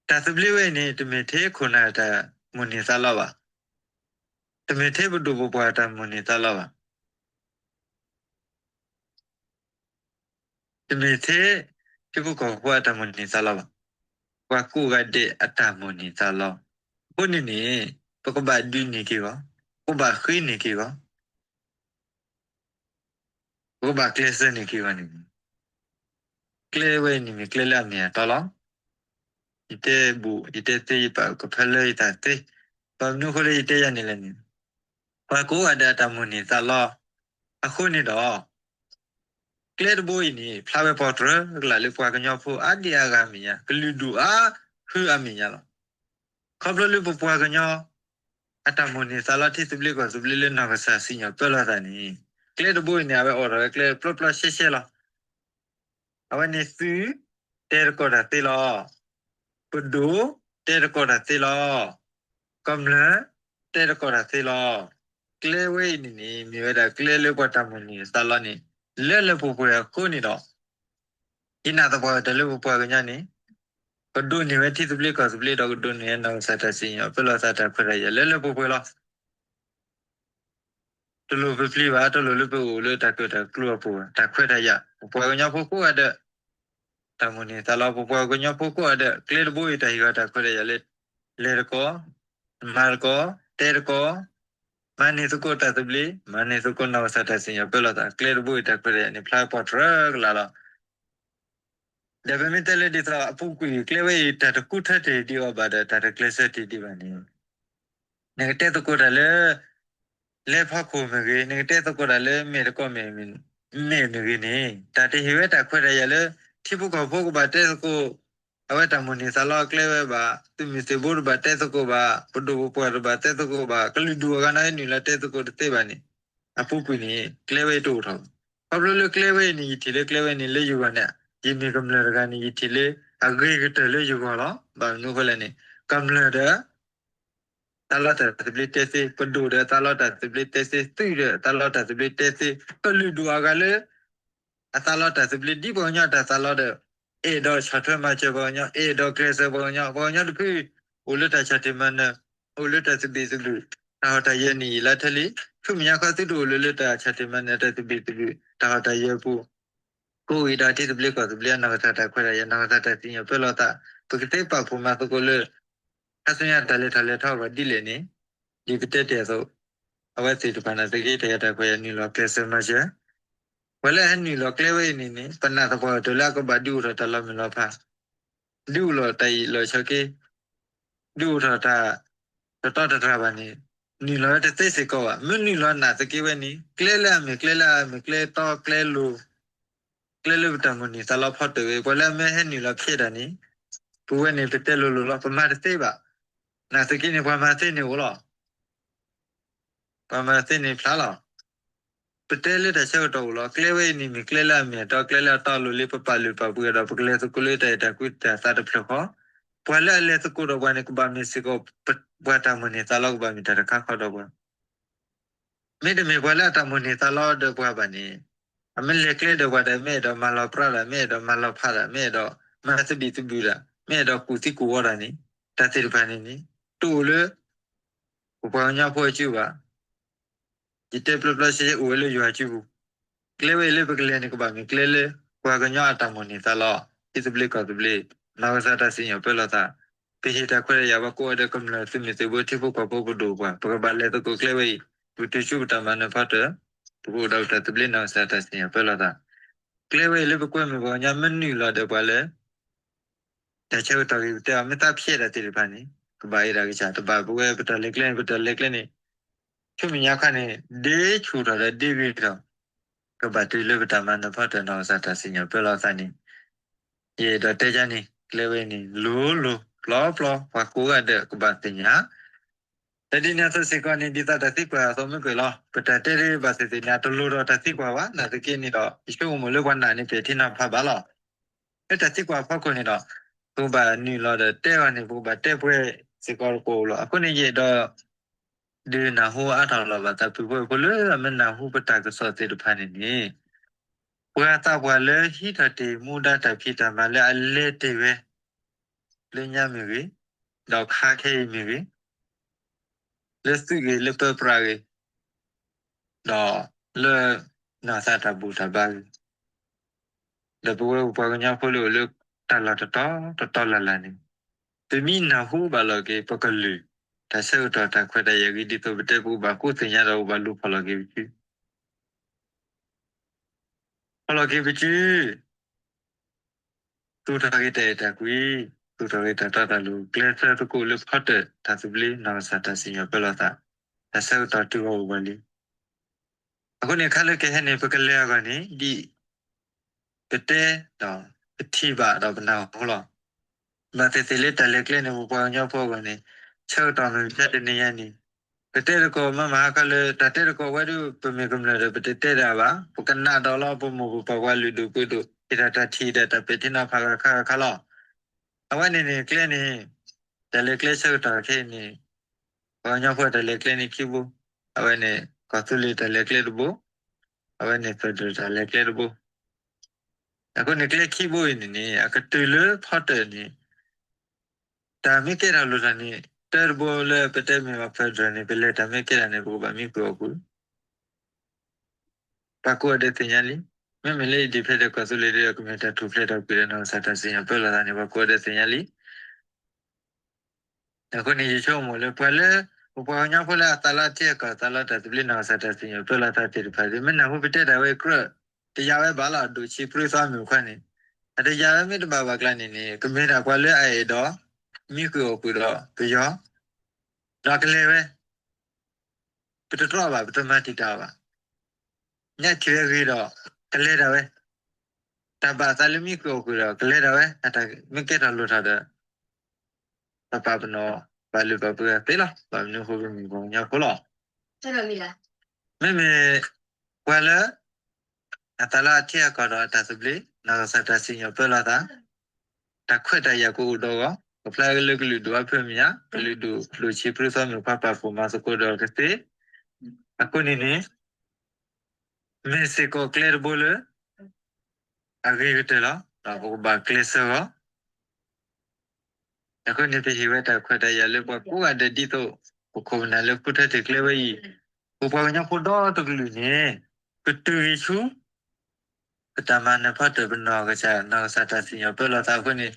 တၢ်သဘျ့ဝဲအံၤန့ၣ် တမ့ၢ်ထဲခိၣ်နၢ်တၢ်မိၣ်န့ၢ်သးလီဘၣ်. တမ့ၢ်ထဲပဒိၣ်ပပှၢ်တၢ်မိၣ်န့ၢ်သးလီဘၣ်. တမ့ၢ်ထဲထံဖိကီၢ်ဖိအတၢ်မိၣ်န့ၢ်သးလီဘၣ်. ပှၤကိးဂၤဒဲးအတၢ်မိၣ်န့ၢ်သးလီ. အဃိန့ၣ်န့ၣ် ပကဘၣ်ဒုးန့ၢ်က့ၤဂီၢ်, ပကဘၣ်ဃ့န့ၢ်က့ၤဂီၢ် ပကဘၣ်ကျဲးစၢးန့ၢ်က့ၤဂီၢ်န့ၣ်, ကျဲဝဲအံၤန့ၣ်မ့ၢ်ကျဲလၢအမ့ၢ်အတီလီၤ. ယတဲဘူး, ယတဲသ့, ယပာ်ကဖၢလၢယသးသ့, ဘၣ်မနုၤအဃိလၢယတဲယၤန့ၣ်လဲၣ်န့ၣ်, ပှၤကိးဂၤဒဲးအတၢ်မိၣ်န့ၢ်သးလီ. အဃိန့ၣ်ဒီး ကျဲတဘိအံၤန့ၣ် ဖျါဝဲပီၣ်တြၢၤကလာ်လၢပှၤကညီဖိအါဒံအါဂၤအမဲာ်ညါ, ကလုာ်ဒူၣ်အါဟုအမဲာ်ညါလီၤ. ခီဖျိလၢပပှၤကညီ အတၢ်မိၣ်န့ၢ်သးလီထံသဘျ့ကီၢ်သဘျ့လၢနီၢ်ကစၢ်စံၣ်ညီၣ်ပၢလီၤသးန့ၣ်, ကျဲတဘိအံၤန့ၣ် အဝဲအိၣ်ထီၣ်ဝဲကျဲပျီပျီရှဲရှဲလီၤ. အဝဲန့ၣ်သုးတဲသကိးတၢ်သ့လီၤ. ပဒိၣ်တဲသကိးတၢ်သ့လီၤ. ကမျၢၢ်တဲသကိးတၢ်သ့လီၤ. ကျဲဝဲအံၤန့ၣ်န့ၣ် မ့ၢ်ဝဲဒၣ်ကျဲလၢပှၤတၢ်မိၣ်န့ၢ်သးလီန့ၣ် လၢလၢပှဲၤပှဲၤအဃိန့ၣ်ဒီး ယနာ်သပှၢ်ကတၢၢ်လၢပပှၤကညီန့ၣ် ကဒိးန့ၢ်ဝဲထံသဘျ့ကီၢ်သဘျ့ဒီးကဒိးန့ၢ်ဝဲနီၢ်ကစၢ်တၢ်စံၣ်ညီၣ်ပၢလီၤသးတၢ်ခွဲးတၢ်ယာ်လၢလၢပှဲၤပှဲၤလီၤ. တလိၣ်ပပျံၤဘၣ်, တလိၣ်လၢပအိၣ်လၢတၢ်ကၢၣ်တၢ်ကျူအပူၤဘၣ်, တၢ်ခွဲးတၢ်ယာ် ပပှၤကညီဖိကိးဂၤဒဲး တၢ်မိၣ်န့ၢ်သးလီ ပပှၤကညီဖိကိးဂၤဒဲး ကျဲတဘိအံၤတၢ်ဟ့ၣ်ဂီၤတၢ်ခွဲးတၢ်ယာ်လၢ လဲၤသကိး, မၤသကိး, တဲသကိး, မၤန့ၢ်သကိးတၢ်သဘျ့, မၤန့ၢ်သကိးနီၢ်ကစၢ်တၢ်စံၣ်ညီၣ်ပၢလီၤသး ကျဲတဘိအံၤတၢ်ခွဲးတၢ်ယာ်န့ၣ် ဖျါပီၣ်တြၢၤကလာ်လီၤ. ဒီးပမ့ၢ်တဲလၢဒ်သိးအပူၤကွံာ်ကျဲဝဲအံၤ တၢ်တကူထၢတ့ၢ်ဒံးအီၤဘၣ်ဒီး တၢ်တကျဲးစၢးတ့ၢ်ဒံးဘၣ်န့ၣ်, နကတဲသကိးတၢ်လၢ လဲၤဖီခိၣ်မ့ၢ်ဂ့ၤ, နကတဲသကိးတၢ်လၢမဲာ်တကီၢ်မဲာ် မဲာ်မ့ၢ်ဂ့ၤန့ၣ်, တၢ်တဟ့ၣ်ဝဲတၢ်ခွဲးတၢ်ယာ်လၢ ထံဖိကီၢ်ဖိကဘၣ်တဲသကိး အဝဲတၢ်မိၣ်န့ၢ်သးလီအကျဲဝဲဘၣ်, သုးမုၢ်သံၣ်ဘိတဘၣ်တဲသကိးဘၣ်, ပဒိၣ်ပပှၢ်တဘၣ်တဲသကိးဘၣ်, ကလုာ်ဒူၣ်အဂၤနီၢ်ဂံၢ်နုၢ်လၢတဲသကိးတသ့ဘၣ်န့ၣ်, အပူၤကွံာ်န့ၣ် ကျဲဝဲအံၤတအိၣ်ထီၣ်ဘၣ်. ခီဖျိလၢကျဲဝဲအံၤန့ၣ် ယထံၣ်လၢကျဲဝဲန့ၣ် လၢယဂီၢ်န့ၣ်, ယမ့ၢ်ကမျၢၢ်တဂၤန့ၣ် ယထံၣ်လၢအဂ့ၤကတၢၢ်လၢယဂီၢ်လီၤ. ဘၣ်မနုၤအဃိလဲၣ်န့ၣ်, ကမျၢၢ်ဒီး သးလီတၢ်သဘျ့တဲသ့, ပဒိၣ်ဒီးသးလီတၢ်သဘျ့တဲသ့, သုးဒီးသးလီတၢ်သဘျ့တဲသ့, ကလုာ်ဒူၣ်အဂၤလၢ အသးလီတၢ်သဘျ့ ဒ်ပှၤကညီတၢ်သးလီဒီး အဲၣ်ဒိးဆီၣ်ထွဲမၤစၢၤပှၤကညီ, အဲၣ်ဒိးကျဲးစၢးပှၤကညီ, ပှၤကညီတဖု အိၣ်လၢတၢ်ဆီၣ်တံၢ်မၤနၢၤ, အိၣ်လၢတၢ်သဘံၣ်သဘုၣ်, တၢ်ဟီၣ်တၢ်ယၢၤန့ၣ် ယံာ်လၢထဲလံ, ဆူမဲာ်ညါခီသုတအိၣ်လၢၤလၢတၢ်ဆီၣ်တံၢ်မၤနၢၤ တၢ်သဘံၣ်သဘုၣ် တၢ်ဟီၣ်တၢ်ယၢၤအပူၤ ကအိၣ်က့ၤဒီးထံသဘျ့ကီၢ်သဘျ့ အနီၢ်ကစၢ်တၢ်ခွဲးတၢ်ယာ် နီၢ်ကစၢ်တၢ်စံၣ်ညီၣ်ပၢလီၤသး, ပကသ့ပာ်ဖှိၣ်မၤသကိးလၢ ခါဆူညါတၢ်လဲၤထီၣ်လဲၤထီအဂီၢ်ဒ်လဲၣ်န့ၣ်, ဒ်ပတဲတ့ၢ်အသိး, အဝဲသ့ၣ်တဖၣ်န့ၣ် သုးက့တၢ်ယၤတၢ်ခွဲးယာ် နုာ်လီၤကျဲးစၢးမၤစၢၤ, ပှၤလၢအဟဲနုာ်လီၤကျဲဝဲအံၤန့ၣ်န့ၣ် ပနာ်သပှၢ်ကတၢၢ်လၢအကဘၣ်ဒုးအိၣ်ထီၣ်တၢ်လီၤမုၢ်လီၤဖး ဒုးအိၣ်ထီၣ်တၢ်အ့ၣ်လိာ်ဆိးက့, ဒုးအိၣ်ထီၣ်တၢ်တတီတတြၢ်ဘၣ်န့ၣ်, နုာ်လီၤဝဲတသ့စ့ၢ်ကီးဘၣ်. မ့ၢ်နုာ်လီၤနာ်သက့ဝဲန့ၣ် ကျဲလၢအမ့ၢ်ကျဲလၢအမ့ၢ်ကျဲတီကျဲလိၤ, ကျဲလၢပတၢ်မိၣ်န့ၢ်သးလီဖီတၢၣ်ဝဲ ပှၤလၢအမ့ၢ်ဟဲနုာ်လီၤဖဲဒၣ်န့ၣ်, ပဝဲန့ၣ်ပတဲလိၤလိၤလီၤ ပမၤတသ့ဘၣ်. နာ်သက့န့ၣ် ပှၤမၤသ့န့ၣ်အိၣ်လီၤ. ပှၤမၤသ့န့ၣ်ဖျါလီၤ. ပတဲလၢတၢ်ဆၢကတီၢ်အိၣ်လီၤ. ကျဲဝဲအံၤန့ၣ်မ့ၢ်ကျဲလၢအမ့ၢ်အတီ ကျဲလၢအတီအလိၤလၢပပာ်လုၢ်ပာ်ပှ့ၤဒီး ပကလဲၤသကိးလၢတၢ်အဲၣ်တၢ်ကွံတၢ်သးတဖျၢၣ်ဃီ, ပှၤလၢအလဲၤသကိးဒီးပှၤန့ၣ် ကဘၣ်မ့ၢ်စ့ၢ်ကီး ပှၤတၢ်မိၣ်န့ၢ်သးလီကဘၣ်မ့ၢ်တၢ်တခါဃီဒီးပှၤ မ့တမ့ၢ်ပှၤလၢအတၢ်မိၣ်န့ၢ်သးလီဒီးပှၤဘၣ်န့ၣ်, အမ့ၢ်လဲၤကျဲဒီးပှၤဒီး မ့ၢ်အဲၣ်ဒိးမၤလီၤပြါဒီး မ့ၢ်အဲၣ်ဒိးမၤလီၤဖးဒီး မ့ၢ်အဲၣ်ဒိးမၤသဘံၣ်သဘုၣ်ဒီး မ့ၢ်အဲၣ်ဒိးကူၣ်သံကူၣ်ဝီတၢ်န့ၣ်, တၢ်သ့ၣ်တဖၣ်န့ၣ်န့ၣ် တအိၣ်လၢ ပပှၤကညီဖိအစုဘၣ်. ယတဲပျီပျီဆဲးဆဲးအိၣ်ဝဲလၢယွၤအစုပူၤ, ကျဲဝဲအံၤလၢပကလဲၤန့ၣ် ကဘၣ်မ့ၢ်ကျဲလၢ ပှၤကညီအတၢ်မိၣ်န့ၢ်သးလီ, ထံသဘျ့ကီၢ်သဘျ့, နီၢ်ကစၢ်တၢ်စံၣ်ညီၣ်ပၢလီၤသး, ပဟ့ၣ်တၢ်ခွဲးတၢ်ယာ် ပှၤကိးဂၤဒဲးကမျၢၢ်သုးမုၢ်သုးဘိ ထံဖိကီၢ်ဖိပဒိၣ်ပှၤ ပကဘၣ်လဲၤသကိးကျဲဝဲအံၤ, ပတုၤဆူပတၢ်မၤနၢၤဖီတၢၣ်, ပကအိၣ်ဒီးပတၢ်သဘျ့ နီၢ်ကစၢ်တၢ်စံၣ်ညီၣ်ပၢလီၤသး, ကျဲဝဲအံၤလၢပကွဲမုာ်ပှၤကညီ မ့ၢ်နုာ်လီၤဒီးပှၤလၢ တၢ်ဆၢကတီၢ်ဂ့ၤပတဲအီၤ မ့ၢ်သးဖျဲးတၢ်သ့ၣ်တဖၣ်န့ၣ် ကဘၣ်အ့ၣ်တၢ်ကစၢ် တဘၣ်ပဝဲပတၢ်လဲၤကျဲန့ၣ် ပတၢ်လဲၤကျဲန့ၣ် ဆူမဲာ်ညါခါန့ၣ် ဒ့ဆူၣ်ထီၣ်ဒီးဒ့ဂ့ၤထီၣ် ကဘၣ်တုၤလၢပတၢ်မၤနၢၤဖီတၢၣ် နီၢ်ကစၢ်တၢ်စံၣ်ညီၣ်ပၢလီၤသးန့ၣ် ယအဲၣ်ဒိးတဲယၤန့ၣ် ကျဲဝဲန့ၣ် လိၤလိၤပျီပျီ ပှၤကိးဂၤဒဲးကဘၣ်သ့ၣ်ညါ တဒ်န့ၣ်အသိးစ့ၢ်ကီးန့ၣ် ဒ်သိးတၢ်သံကွၢ်အသိးမ့ၢ်ကွံာ်လီၤ. ပတၢ်တဲတ့ၢ်ဘၣ်သ့ၣ်သ့ၣ်န့ၣ် တလိၣ်ဒီးတၢ်သံကွၢ်ဘၣ်. နာ်သက့န့ၣ်ဒီး ယဆိကမိၣ်လၢပှၤနာ်န့ၣ် ပဲာ်ထံနီၤဖးဘၣ်လီၤ. လၢတၢ်သံကွၢ်ဖီခိၣ်န့ၣ်ဒီး ပကဘၣ်နုာ်လီၤဒီးတဲအီၤန့ၣ် ပကဘၣ်တဲပှဲၤစ့ၢ်ကီးတကိးလီၤ. အဃိန့ၣ် ယအဲၣ်ဒိး ဒုးနၢ်ဟူအါထီၣ်လီၤဘၣ်သး ပုၢ်ဖိဖိလၢအမ့ၢ်နၢ်ဟူပတၢ်ကစီၣ်သ့ၣ်တဖၣ်န့ၣ်န့ၣ် ပှၤသးပှၢ်လၢဟံးထီၣ်တ့ၢ်မူဒါတၢ်ဖံးတၢ်မၤလၢအလဲၤတ့ၢ်ဝဲ လၢညါမ့ၢ်ဂ့ၤ, ဒီးခါခဲအံၤမ့ၢ်ဂ့ၤ, လၢသုးဂ့ၤလၢပၢပြးဂ့ၤ, ဒီးလၢနီၢ်သးတၢ်ဘူၣ်တၢ်ဘါဂ့ၤ, ဒီးပဝဲပပှၤကညီဖိလၢအိၣ်လၢတၢ်လီၢ်တတီၤတတီၤလၢ်လၢ်န့ၣ်, ပမ့ၢ်နၢ်ဟူဘၣ်လီၤက့ၤ ပကလုၢ်တၢ်ဆၢကတီၢ်တၢ်ခွဲးတၢ်ယာ်ဂ့ၤ ဒ်သိးပတဲပကဘၣ်ဃုသ့ၣ်ညါဒီးပကဘၣ်လူၤဖီၣ်လီၤက့ၤပစု ဖီၣ်လီၤက့ၤပစု, သူၣ်ထီၣ်က့ၤတၢ်အဲၣ်တၢ်ကွံ, သူၣ်ထီၣ်က့ၤတၢ်တီတၢ်လိၤ, ကျဲးစၢးသကိးလၢဖီတၢၣ်တၢ်သဘျ့ နီၢ်ကစၢ်တၢ်စံၣ်ညီၣ်ပၢလီၤသး, တၢ်ဆၢကတီၢ်တုၤအီၤအိၣ်ဝဲလံ. အဃိန့ၣ် ခါလၢကဟဲန့ၣ် ပကလဲၤအဂီၢ်န့ၣ် ဒ် ပတဲဒီးပထံၣ်ဘၣ်ဒီးပနၢ်ဟူလီၤ. ဘၣ်သ့ၣ်သ့ၣ်လၢတၢ်လဲၤကျဲန့ၣ် ပပှၤကညီဖိအဂီၢ်န့ၣ် ဆၢကတီၢ်မ့ၢ်ဖျါတနံၤညါန့ၣ် ပတဲသကိးမ့ၢ်မဟါခီလၢ တၢ်တဲသကိးဝဲဒၣ် ပမ့ၢ်ကမျၢၢ်ဒီး ပတတဲတၢ်ဘၣ်. ပကနၣ်ဒီးလီၤ ပမိၢ်ပပၢ်ပှၤလုၢ်ဒိၣ်ပှ့ၤဒိၣ် ဟ့ၣ်တၢ်တၢ်ထံၣ်ဒီးတၢ်ပဲာ်ထံနီၤဖးဂၤခါဂၤခါလီၤ. အဝဲန့ၣ်န့ၣ် ကျဲန့ၣ် တၢ်လဲၤကျဲဆၢကတီၢ်ခဲအံၤန့ၣ် ပှၤကညီဖိတၢ်လဲၤကျဲန့ၣ်ခံဘိ, အဝဲန့ၣ် ကီၢ်သူလ့ၤတၢ်လဲၤကျဲတဘိ, အဝဲန့ၣ် federal တၢ်လဲၤကျဲတဘိ. အဃိန့ၣ် ကျဲခံဘိအံၤန့ၣ်န့ၣ် အကတုၤလၢဖီတၢၣ်န့ၣ် တၢ်မ့ၢ်ကဲထီၣ်လိၣ်ထီၣ်န့ၣ် တၢ်တဘိလၢပတဲမ့ၢ်ဘၣ် federal န့ၣ် ပလဲၤတၢ်မ့ၢ်ကဲထီၣ်န့ၣ် ပကဘၣ်မံဃုာ်အီၣ်ဃုာ် ပှၤကိးဂၤဒဲးသ့ၣ်ညါလံ. မ့မ့ၢ်လၢ independent ကီၢ်သူလ့ၤဒီး ကမ့ၢ်တၢ်ထူၣ်ဖျဲးတၢ်ကွံာ်ဒီး နီၢ်ကစၢ်တၢ်စံၣ်ညီၣ်ပၢလီၤသးန့ၣ် ပှၤကိးဂၤဒဲးသ့ၣ်ညါလံ. အဃိန့ၣ် ယဆိကမိၣ်လၢပှၤလၢ ပပှၤကညီဖိလၢအသးလီထံအကီၢ် သးလီတၢ်သဘျ့ နီၢ်ကစၢ်တၢ်စံၣ်ညီၣ်ပၢလီၤသးသ့ၣ်တဖၣ် မ့ၢ်နၢ်ဟူပတဲတၢ်ဝဲကြၢး တယာ်ဝဲဘၣ်လီၤ. ဒိၣ်ဆံးပြံသီမုၢ်ခွါန့ၣ် အတယာ်ဝဲမ့ၢ်တဘၣ်ဘၣ်ကျါန့ၣ်န့ၣ် ကမ့ၢ်ဒၣ်ပှၤလၢအအဲၣ်ဒိး မံဃုာ်အီၣ်ဃုာ်ဒီးပယီၤ ဒီးကလဲၤဝဲ ပတတြီဘၣ် ပတမၤတံာ်တာ်ဘၣ်. ညၣ်ထံၣ်ဝဲဂ့ၤဒီး ကလဲၤဒၣ်ဝဲ, တၢ်ဘၣ်အသးလၢမံဃုာ်အီၣ်ဃုာ်ဒီး ကလဲၤဒၣ်ဝဲ, မ့ၢ်ကဲထီၣ်လိၣ်ထီၣ်ဒီး ပပာ်ပနီၣ် ပာ်လုၢ်ပာ်ပှ့ၤသ့လီၤ. ဘၣ်မနုၤအဃိ ပမ့ၢ်ပှၤကညီဖိလီၤ. မ့မ့ၢ် ပှၤလၢ အသးလီအထံအကီၢ်ဒီးအတၢ်သဘျ့ နီၢ်ကစၢ်တၢ်စံၣ်ညီၣ်ပၢလီၤသး တၢ်ခွဲးတၢ်ယာ်ကအိၣ်ဒီးအဂီၢ် ကဖျါဂ့ၤလၢကလုာ်ဒူၣ်အါဖဲမ့ၢ်ညါ ကလုာ်ဒူၣ်ဒိၣ်ဆံးပြံသီမုၢ်ခွါပာ်ဖှိၣ်မၤသကိးဒီးကသ့ အဃိန့ၣ်န့ၣ် မ့ၢ်စ့ၢ်ကီးကျဲတဘိလၢ အဂ့ၤကတၢၢ်လီၤ. ပကဘၣ်ကျဲးစၢးဂီၤ အဃိန့ၣ် ပဟ့ၣ်ဝဲတၢ်ခွဲးတၢ်ယာ်လၢပှၤကိးဂၤဒဲးဒ်သိး ပခိၣ်ပနၢ်လၢဃုထၢတ့ၢ်ကျဲဝဲအံၤ, ပပှၤကညီဖိဒီတကလုာ်န့ၣ် ကတုၤဂ့ၤဆူ ပတၢ်မၤနၢၤဖီတၢၢ်ပနီၢ်ကစၢ် နီၢ်ကစၢ်တၢ်စံၣ်ညီၣ်ပၢလီၤသးအဃိန့ၣ်,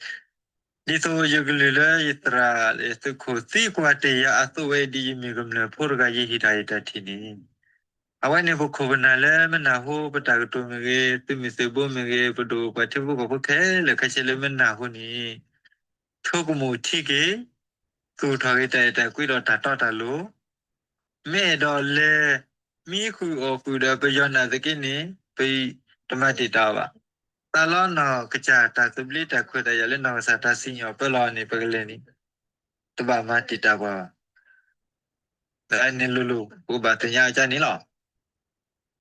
ဒ်သိးယကလုၢ်လၢယသရၣ်သုးခိၣ်သံကွၢ်တ့ၢ်ယၤအသိးဝဲအံၤ ဒ်ယမ့ၢ်ကမျၢၢ်ဖိတဂၤ ယဟ့ၣ်တၢ်အံၤတၢ်ထံၣ်န့ၣ် အဝဲန့ၣ် ပခိၣ်ပနၢ်လၢမနၢ်ဟူပတၢ်ကတိၤမ့ၢ်ဂ့ၤ, သုးမုၢ်သုးဘိမ့ၢ်ဂ့ၤ, ပဒိၣ်ပှၤထံဖိကီၢ်ဖိခဲလၢာ်ခဲဆ့လၢမနၢ်ဟူန့ၣ်, ဆိကမိၣ်ထံက့ၤ, သူၣ်ထီၣ်က့ၤတၢ်အဲၣ်တၢ်ကွံဒီးတၢ်တီတၢ်လိၤ, မ့ၢ်အဲၣ်ဒိးလဲၤမံဃုာ်အီၣ်ဃုာ်ဒီးပယီၤနာ်သက့န့ၣ် ပတမၤတံာ်တာ်အီၤဘၣ်. သးလီနီၢ်ကစၢ်တၢ်သဘျ့တၢ်ခွဲးတၢ်ယာ်လၢနီၢ်ကစၢ်တၢ်စံၣ်ညီၣ်ပၢလီၤန့ၣ် ပကလဲၤန့ၣ် တဘၣ်မၤတံာ်တာ်ပှၤဘၣ်. ဒီးအန့ၣ်လိၤလိၤ ပကဘၣ်သ့ၣ်ညါအကါန့ၣ်လီၤ.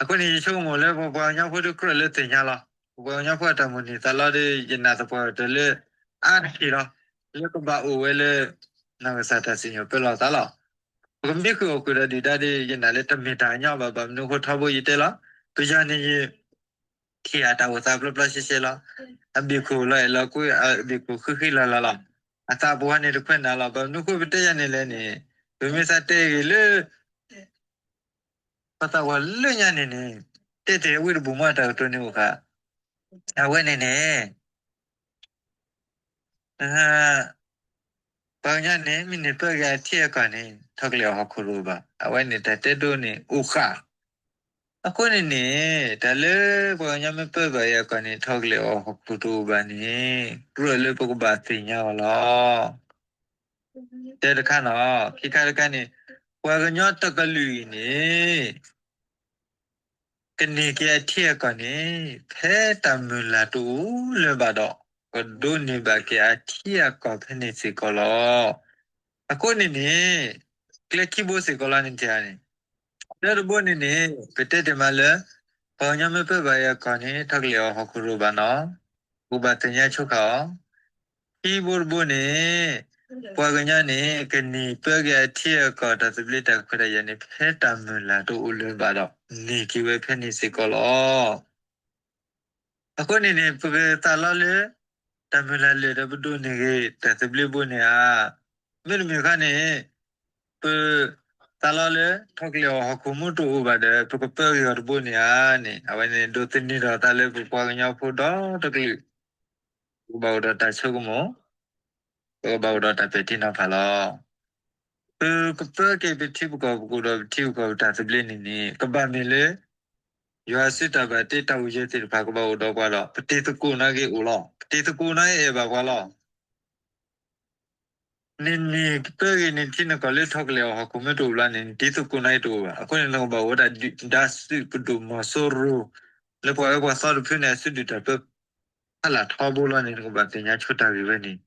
အဃိန့ၣ် ယဆိကမိၣ်လၢပပှၤကညီဖိဒီးကြၢးလၢသ့ၣ်ညါလီၤ. ပပှၤကညီဖိအတၢ်မိၣ်န့ၢ်သးလီဒီး ယနာ်သပှၢ်တၢၢ်လၢအါတက့ၢ်လီၤ. လၢကဘၣ်အိၣ်ဝဲလၢ နီၢ်ကစၢ်တၢ်စံၣ်ညီၣ်ပၢလီၤသးလီၤ. ပကမံဃုာ်အီၣ်ဃုာ်ဒီးဒုၣ်ဒါဒီး ယနာ်လၢတမ့ၢ်တၢ်အညီဘၣ်. ဘၣ်မနုၤအဃိထီဘိယတဲလီၤ. ပယီၤန့ၣ်ယ ထံၣ်အတၢ်အိၣ်သးပျီပျီရှဲရှဲလီၤ. အဘ့ၣ်ခိၣ်လီၤအဲၣ်လီၤကွံ အဘ့ၣ်ခိၣ်ဃံဃံလၤလၤလီၤ. အသးပှၢ်န့ၣ်တခွဲးနၤလီၤ. ဘၣ်မနုၤဃိပတဲယၤန့ၣ်လဲၣ်န့ၣ်, ပမ့ၢ်သးတဲဂ့ၤလၢ ပသးပှၢ်လၢညါန့ၣ်န့ၣ်, တဲတ့ၢ်ဝံတဘိၣ်မးတၢ်ကတိၤန့ၣ်အိၣ်ဃာ်. အဝဲန့ၣ်န့ၣ် ပှၤကညီန့ၣ် မ့ၢ်န့ၢ်ပၢက့ၤအထံအကီၢ်န့ၣ် ထီၣ်ကလဲာ်အီၣ်ဟီၣ်ခိၣ်တအိၣ်ဘၣ်. အဝဲန့ၣ်တၢ်တဲဒိန့ၣ်အိၣ်ဃာ်. အဃိန့ၣ်န့ၣ် တၢ်လၢပှၤကညီမ့ၢ်ပၢဘၣ်အံၤအကီၢ်န့ၣ် ထီၣ်ကလဲာ်အီၣ်ဟီၣ်ခိၣ်တအိၣ်ဘၣ်န့ၣ် ကြၢးလၢပကဘၣ်သ့ၣ်ညါအီၤလီၤ. တဲတခါနီၤ, ခံခါတခါန့ၣ် ပှၤကညီတကလုာ်အံၤန့ၣ် ကန့ၢ်က့ၤအထံအကီၢ်န့ၣ် ဖဲတၢ်မုၢ်လၢ်တအိၣ်လၢၤဘၣ်ဒီး ကဒိးန့ၢ်ဘၣ်က့ၤအထံအကီၢ်ဖဲန့ၣ်စ့ၢ်ကီးလီၤ. အဃိန့ၣ်န့ၣ် ကျဲခံဘိစ့ၢ်ကီးလီၤန့ၣ်တၢ်န့ၣ်, တၢ်တဘိန့ၣ်န့ၣ် ပတဲတ့ၢ်မးလၢ ပှၤကညီမ့ၢ်ပၢဘၣ်အံၤအကီၢ်န့ၣ် ထီၣ်ကလဲာ်အီၣ်ဟီၣ်ခိၣ်တအိၣ်ဘၣ်နီၤ, ပကဘၣ်သ့ၣ်ညါဆိဃာ်အီၤ. ခံဘိတဘိန့ၣ် ပှၤကညီန့ၣ် ကန့ၢ်ပၢက့ၤအထံအကီၢ်တၢ်သဘျ့တၢ်ခွဲးတၢ်ယာ်န့ၣ် ဖဲတၢ်မုၢ်လၢ်တအိၣ်လၢၤဘၣ်ဒီး န့ၢ်က့ၤဝဲဖဲန့ၣ်စ့ၢ်ကီးလီၤ. အဃိန့ၣ်န့ၣ် ပကသးလီလၢ တၢ်မုၢ်လၢ်လၢာ်ဒီးပဒိးန့ၢ်ဂ့ၤတၢ်သဘျ့ဘိန့ၣ်ဧါ. မ့တမ့ၢ်ခါန့ၣ် ပသးလီလၢ ထီၣ်ကလဲာ်အီၣ်ဟီၣ်ခိၣ်မ့ၢ်တအိၣ်ဘၣ်ဒီး ပကပၢက့ၤအီၤတဘိန့ၣ်ဧါန့ၣ် အဝဲန့ၣ်ဒိးသန့ၤထီၣ်သးလၢပပှၤကညီဖိဒီတကလုာ် ပကဘၣ်အိၣ်ဒီးတၢ်ဆိကမိၣ်, ပကဘၣ်အိၣ်ဒီးတၢ်ပဲာ်ထံနီၤဖးလီၤ. ပကပၢက့ၤပထံပကီၢ် ပကအိၣ်ဒီးပထံပကီၢ်ပတၢ်သဘျ့န့ၣ်န့ၣ် ကဘၣ်မ့ၢ်လၢ ယွၤစုတၢ်ဘၣ်တ့တၢ်အိၣ်ယၢၤသ့ၣ်တဖၣ်ကဘၣ်အိၣ်ဒီးပှၤဒီး ပတံၤသကိးနာ်က့အိၣ်လီၤ. ပတံၤသကိးနာ်က့အဲၣ်ဘၣ်ပှၤလီၤ. နန့ၢ်ပၢက့ၤနထံနကီၢ်လၢထီၣ်ကလဲာ်အီၣ်ဟီၣ်ခိၣ်မ့ၢ်တအိၣ်ဘၣ်န့ၣ် နတံၤသကိးနာ်က့တအိၣ်ဘၣ်. အဃိန့ၣ် နကဘၣ်အိၣ်ဝဲဒၣ်ဒုၣ်ဒါသုးပဒိၣ်မီၤစိရိၤ လၢပှၤအၢပှၤသီတဖုန့ၣ် အစုဒုၣ်တၢ်ပၢ ဖးလၢ်ထီဘိလီၤန့ၣ် နကဘၣ်သ့ၣ်ညါဆိတၢ်ဂ့ၢ်ဝဲန့ၣ်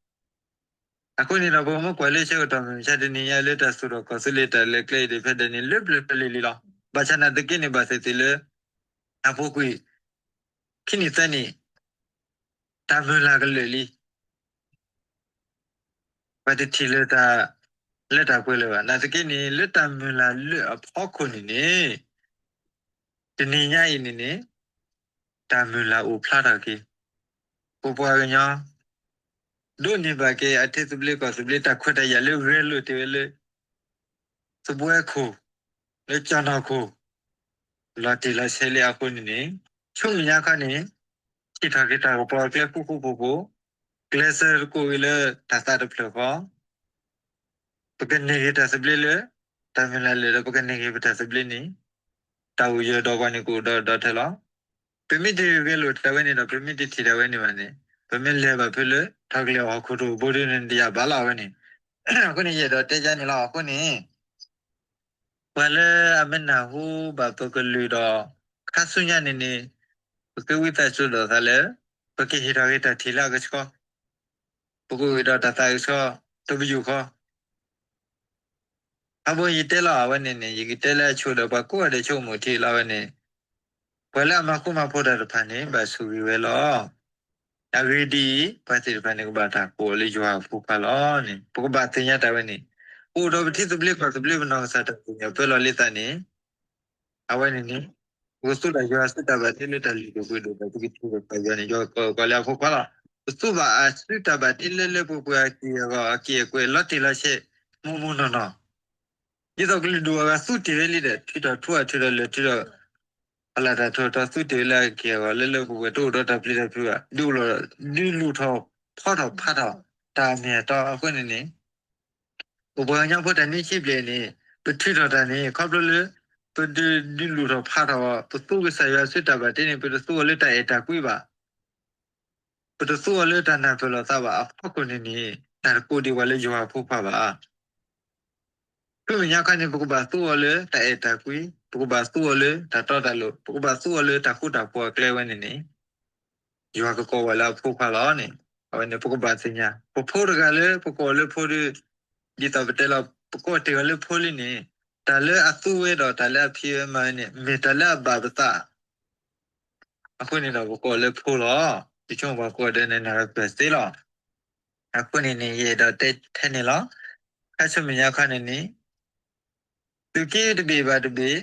အဃိန့ၣ်ဒီး ပမ့ၢ်ကွၢ်လၢဆၢကတီၢ်မုၢ်မဆါတနံၤညါလၢတၢ်သူၣ်ထီၣ်ကီၢ်သူလ့ၤတၢ်လဲၤကျဲအံၤဒၣ်ဖဲဒၣ်န့ၣ် လၢပျၢၤဖျၢၣ်လံလီၤ. ဘၣ်ဆၣ်နာ်သက့န့ၣ် ဘၣ်သ့ၣ်သ့ၣ်လၢ အပူၤကွံာ် ခံနံၣ်သၢနံၣ် တၢ်မုၢ်လၢ်ကလၢာ်လံ ပှၤတထံၣ်လၢၤတၢ်လၢတၢ်ပှဲၤလၢၤဘၣ်. နာ်သက့န့ၣ် လၢတၢ်မုၢ်လၢ်လၢအဖီခိၣ်န့ၣ်န့ၣ် တနံၤညါအံၤန့ၣ်န့ၣ် တၢ်မုၢ်လၢ်အိၣ်ဖျါထီၣ်က့ၤ ပပှၤကညီ ဒိးန့ၢ်ဘၣ်က့ၤအထံသဘျ့ကီၢ်သဘျ့တၢ်ခွဲးတၢ်ယာ်လၢဂဲၤလိာ်တ့ၢ်ဝဲလၢ သဘှဲခိၣ် လၢကၠီၣ်နီၢ်ခိၣ် လီၤတံၢ်လီၤဆဲးလံအဃိန့ၣ်န့ၣ် ဆူမဲာ်ညါခီန့ၣ် ထံၣ်ထီၣ်က့ၤတၢ်ကပီၤကျဲဃူဃူဖိးဖိး, ကျဲးစၢးသကိးက့ၤလၢတၢ်သးတဖျၢၣ်ဃီ ပကန့ၢ်က့ၤတၢ်သဘျ့လၢ တၢ်မုၢ်လၢ်လၢာ်ဒီး ပကန့ၢ်က့ၤပတၢ်သဘျ့န့ၣ် တၢ်အိၣ်ယၢၤဒီးပှၤန့ၣ် ကအိၣ်ဒီးဒီးထဲလီၤ. ပမ့ၢ်တဂဲၤလိာ်တၢ်ဝဲန့ၣ်ဒီး ပမ့ၢ်တထံၣ်တၢ်ဝဲန့ၣ်ဘၣ်န့ၣ် ပမ့ၢ်လဲၤဘၣ်ဖဲလၢ ထီၣ်ကလဲာ်အီၣ်ဟီၣ်ခိၣ်တအိၣ်ဘိဒ်န့ၣ် တယာ်ဘၣ်လီၤဝဲန့ၣ်. အဃိန့ၣ် ယအဲၣ်ဒိးတဲယါန့ၣ်လီၤ. အဃိန့ၣ် ပှၤလၢအမ့ၢ်နၢ်ဟူဘၣ်ပကလုၢ်ဒီး ခါဆူညါန့ၣ်န့ၣ် ပဃ့ဝံသးစူၤဒီးသးလၢ ပကဟ့ၣ်ထီၣ်က့ၤတၢ်ထံၣ်လၢအကဆှီ, ပကအိၣ်က့ၤဒီးတၢ်သးကဆှီ တပယူာ်ဃီ အဘိယတဲလီၤအဝဲန့ၣ်န့ၣ် ယကတဲလၢအဆိဒီးပှၤကိးဂၤဒဲးဆိကမိၣ်ထံလီၤဝဲန့ၣ်, ပှၤလၢအမၤဃူမၤဖိးတၢ်တဖၣ်န့ၣ် ဘၣ်ဆိၣ်ဂ့ၤဝဲလီၤ. အဂ့ၢ်ဒ်အံၤ, ပှၤသ့ၣ်တဖၣ်န့ၣ် ကဘၣ်တၢ်ကိးအီၤလၢယွၤအဖိခွါလီၤန့ၣ် ပကဘၣ်သ့ၣ်ညါတၢ်ဝဲန့ၣ်, ပအိၣ်ဒီးပထံသဘျ့ကီၢ်သဘျ့ပနီၢ်ကစၢ်တၢ်စံၣ်ညီၣ်ပၢလီၤလံသးန့ၣ်, အဝဲန့ၣ်န့ၣ် ပကသူၣ်ဒီးယွၤအစုတၢ်ဘၣ်တ့လၢတၢ်လုၢ်ဒိၣ်ပှ့ၤဒိၣ်ဒီး ပကထံၣ်ဒီးပှၤယွၤန့ၣ် ယွၤကကိးလၢအဖိခွါလီၤ. ပသူၣ်ဘၣ်အစုတၢ်ဘၣ်တ့လၢလၢပှဲၤပှဲၤအက့ၢ်အဂီၤ အက့ၢ်အကွဲၢ်လီၤတံၢ်လီၤဆဲး မိၢ်မိၢ်နီၢ်နီၢ် ဒ်သိးကလုာ်ဒူၣ်အဂၤသူတ့ၢ်ဝဲလံဒီး ထုးထီၣ်ထူအထုးထီၣ်လၢာ်ထုးထီၣ် ဖီလာ်တၢ်ထီၣ်ထီသူတ့ၢ်ဝဲလၢအက့ၢ်အဂီၤ လၢလၢပှဲၤပှဲၤတအိၣ်ဒီးတၢ်ပျံၤတၢ်ဖုးဘၣ် ဒုးလီၤ ဒုးလူၤထီၣ်ဖီထီၣ်ဖးထီၣ် တၢ်အမ့ၢ်အတီအဃိန့ၣ်န့ၣ် ပပှၤကညီဖိတၢ်နံၣ်ဆံဘျဲၣ်န့ၣ် ပထုးထီၣ်တၢ်န့ၣ် ခီဖျိလၢ ပဒုးဒုးလူၤထီၣ်ဖးထီၣ်အီၤ ပသူကစၢ်ယွၤအစုတၢ်ဘၣ်တ့န့ၣ် ပတသူအီၤလၢတၢ်အဲၣ်တၢ်ကွံဘၣ် ပတသူအီၤလၢတၢ်နၢ်ပၢၢ်လိာ်သးဘၣ်အဖီခိၣ်န့ၣ်န့ၣ် တၢ်တကိးဒံးပှၤလၢယွၤအဖိခွါဘၣ်. ဆူမဲာ်ညါခါန့ၣ် ပကဘၣ်သူအီၤလၢတၢ်အဲၣ်တၢ်ကွံ, ပကဘၣ်သူအီၤလၢတၢ်တီတၢ်လိၤ, ပကဘၣ်သူအီၤလၢတၢ်ဃူတၢ်ဖိးအကျဲဝဲန့ၣ်န့ၣ်, ယွၤကကိးဝဲလၢအဖိခွါလီၤန့ၣ်. အဝဲန့ၣ် ပကဘၣ်သ့ၣ်ညါ ပဖိတဂၤလၢပကိးအီၤလၢဖိဒီး ဒ်သိးပတဲလီၤ ပကိးတ့ၢ်အီၤလၢဖိလံန့ၣ်, တၢ်လၢအသူဝဲဒီးတၢ်လၢအဖံးဝဲမၤဝဲန့ၣ် မ့ၢ်တၢ်လၢအဘၣ်ပသး အဃိန့ၣ်ဒီးပကိးအီၤလၢဖိလီၤ. ယဆိကမိၣ်ပှၤကိးဂၤဒဲးန့ၣ် နၢ်ပၢၢ်သ့လီၤ. အဃိန့ၣ်န့ၣ် ယအဲၣ်ဒိးတဲထဲန့ၣ်လီၤ. ခါဆူမဲာ်ညါခီန့ၣ်န့ၣ် သုးက့တဘ့ၣ်ဘၣ်တဘ့ၣ်,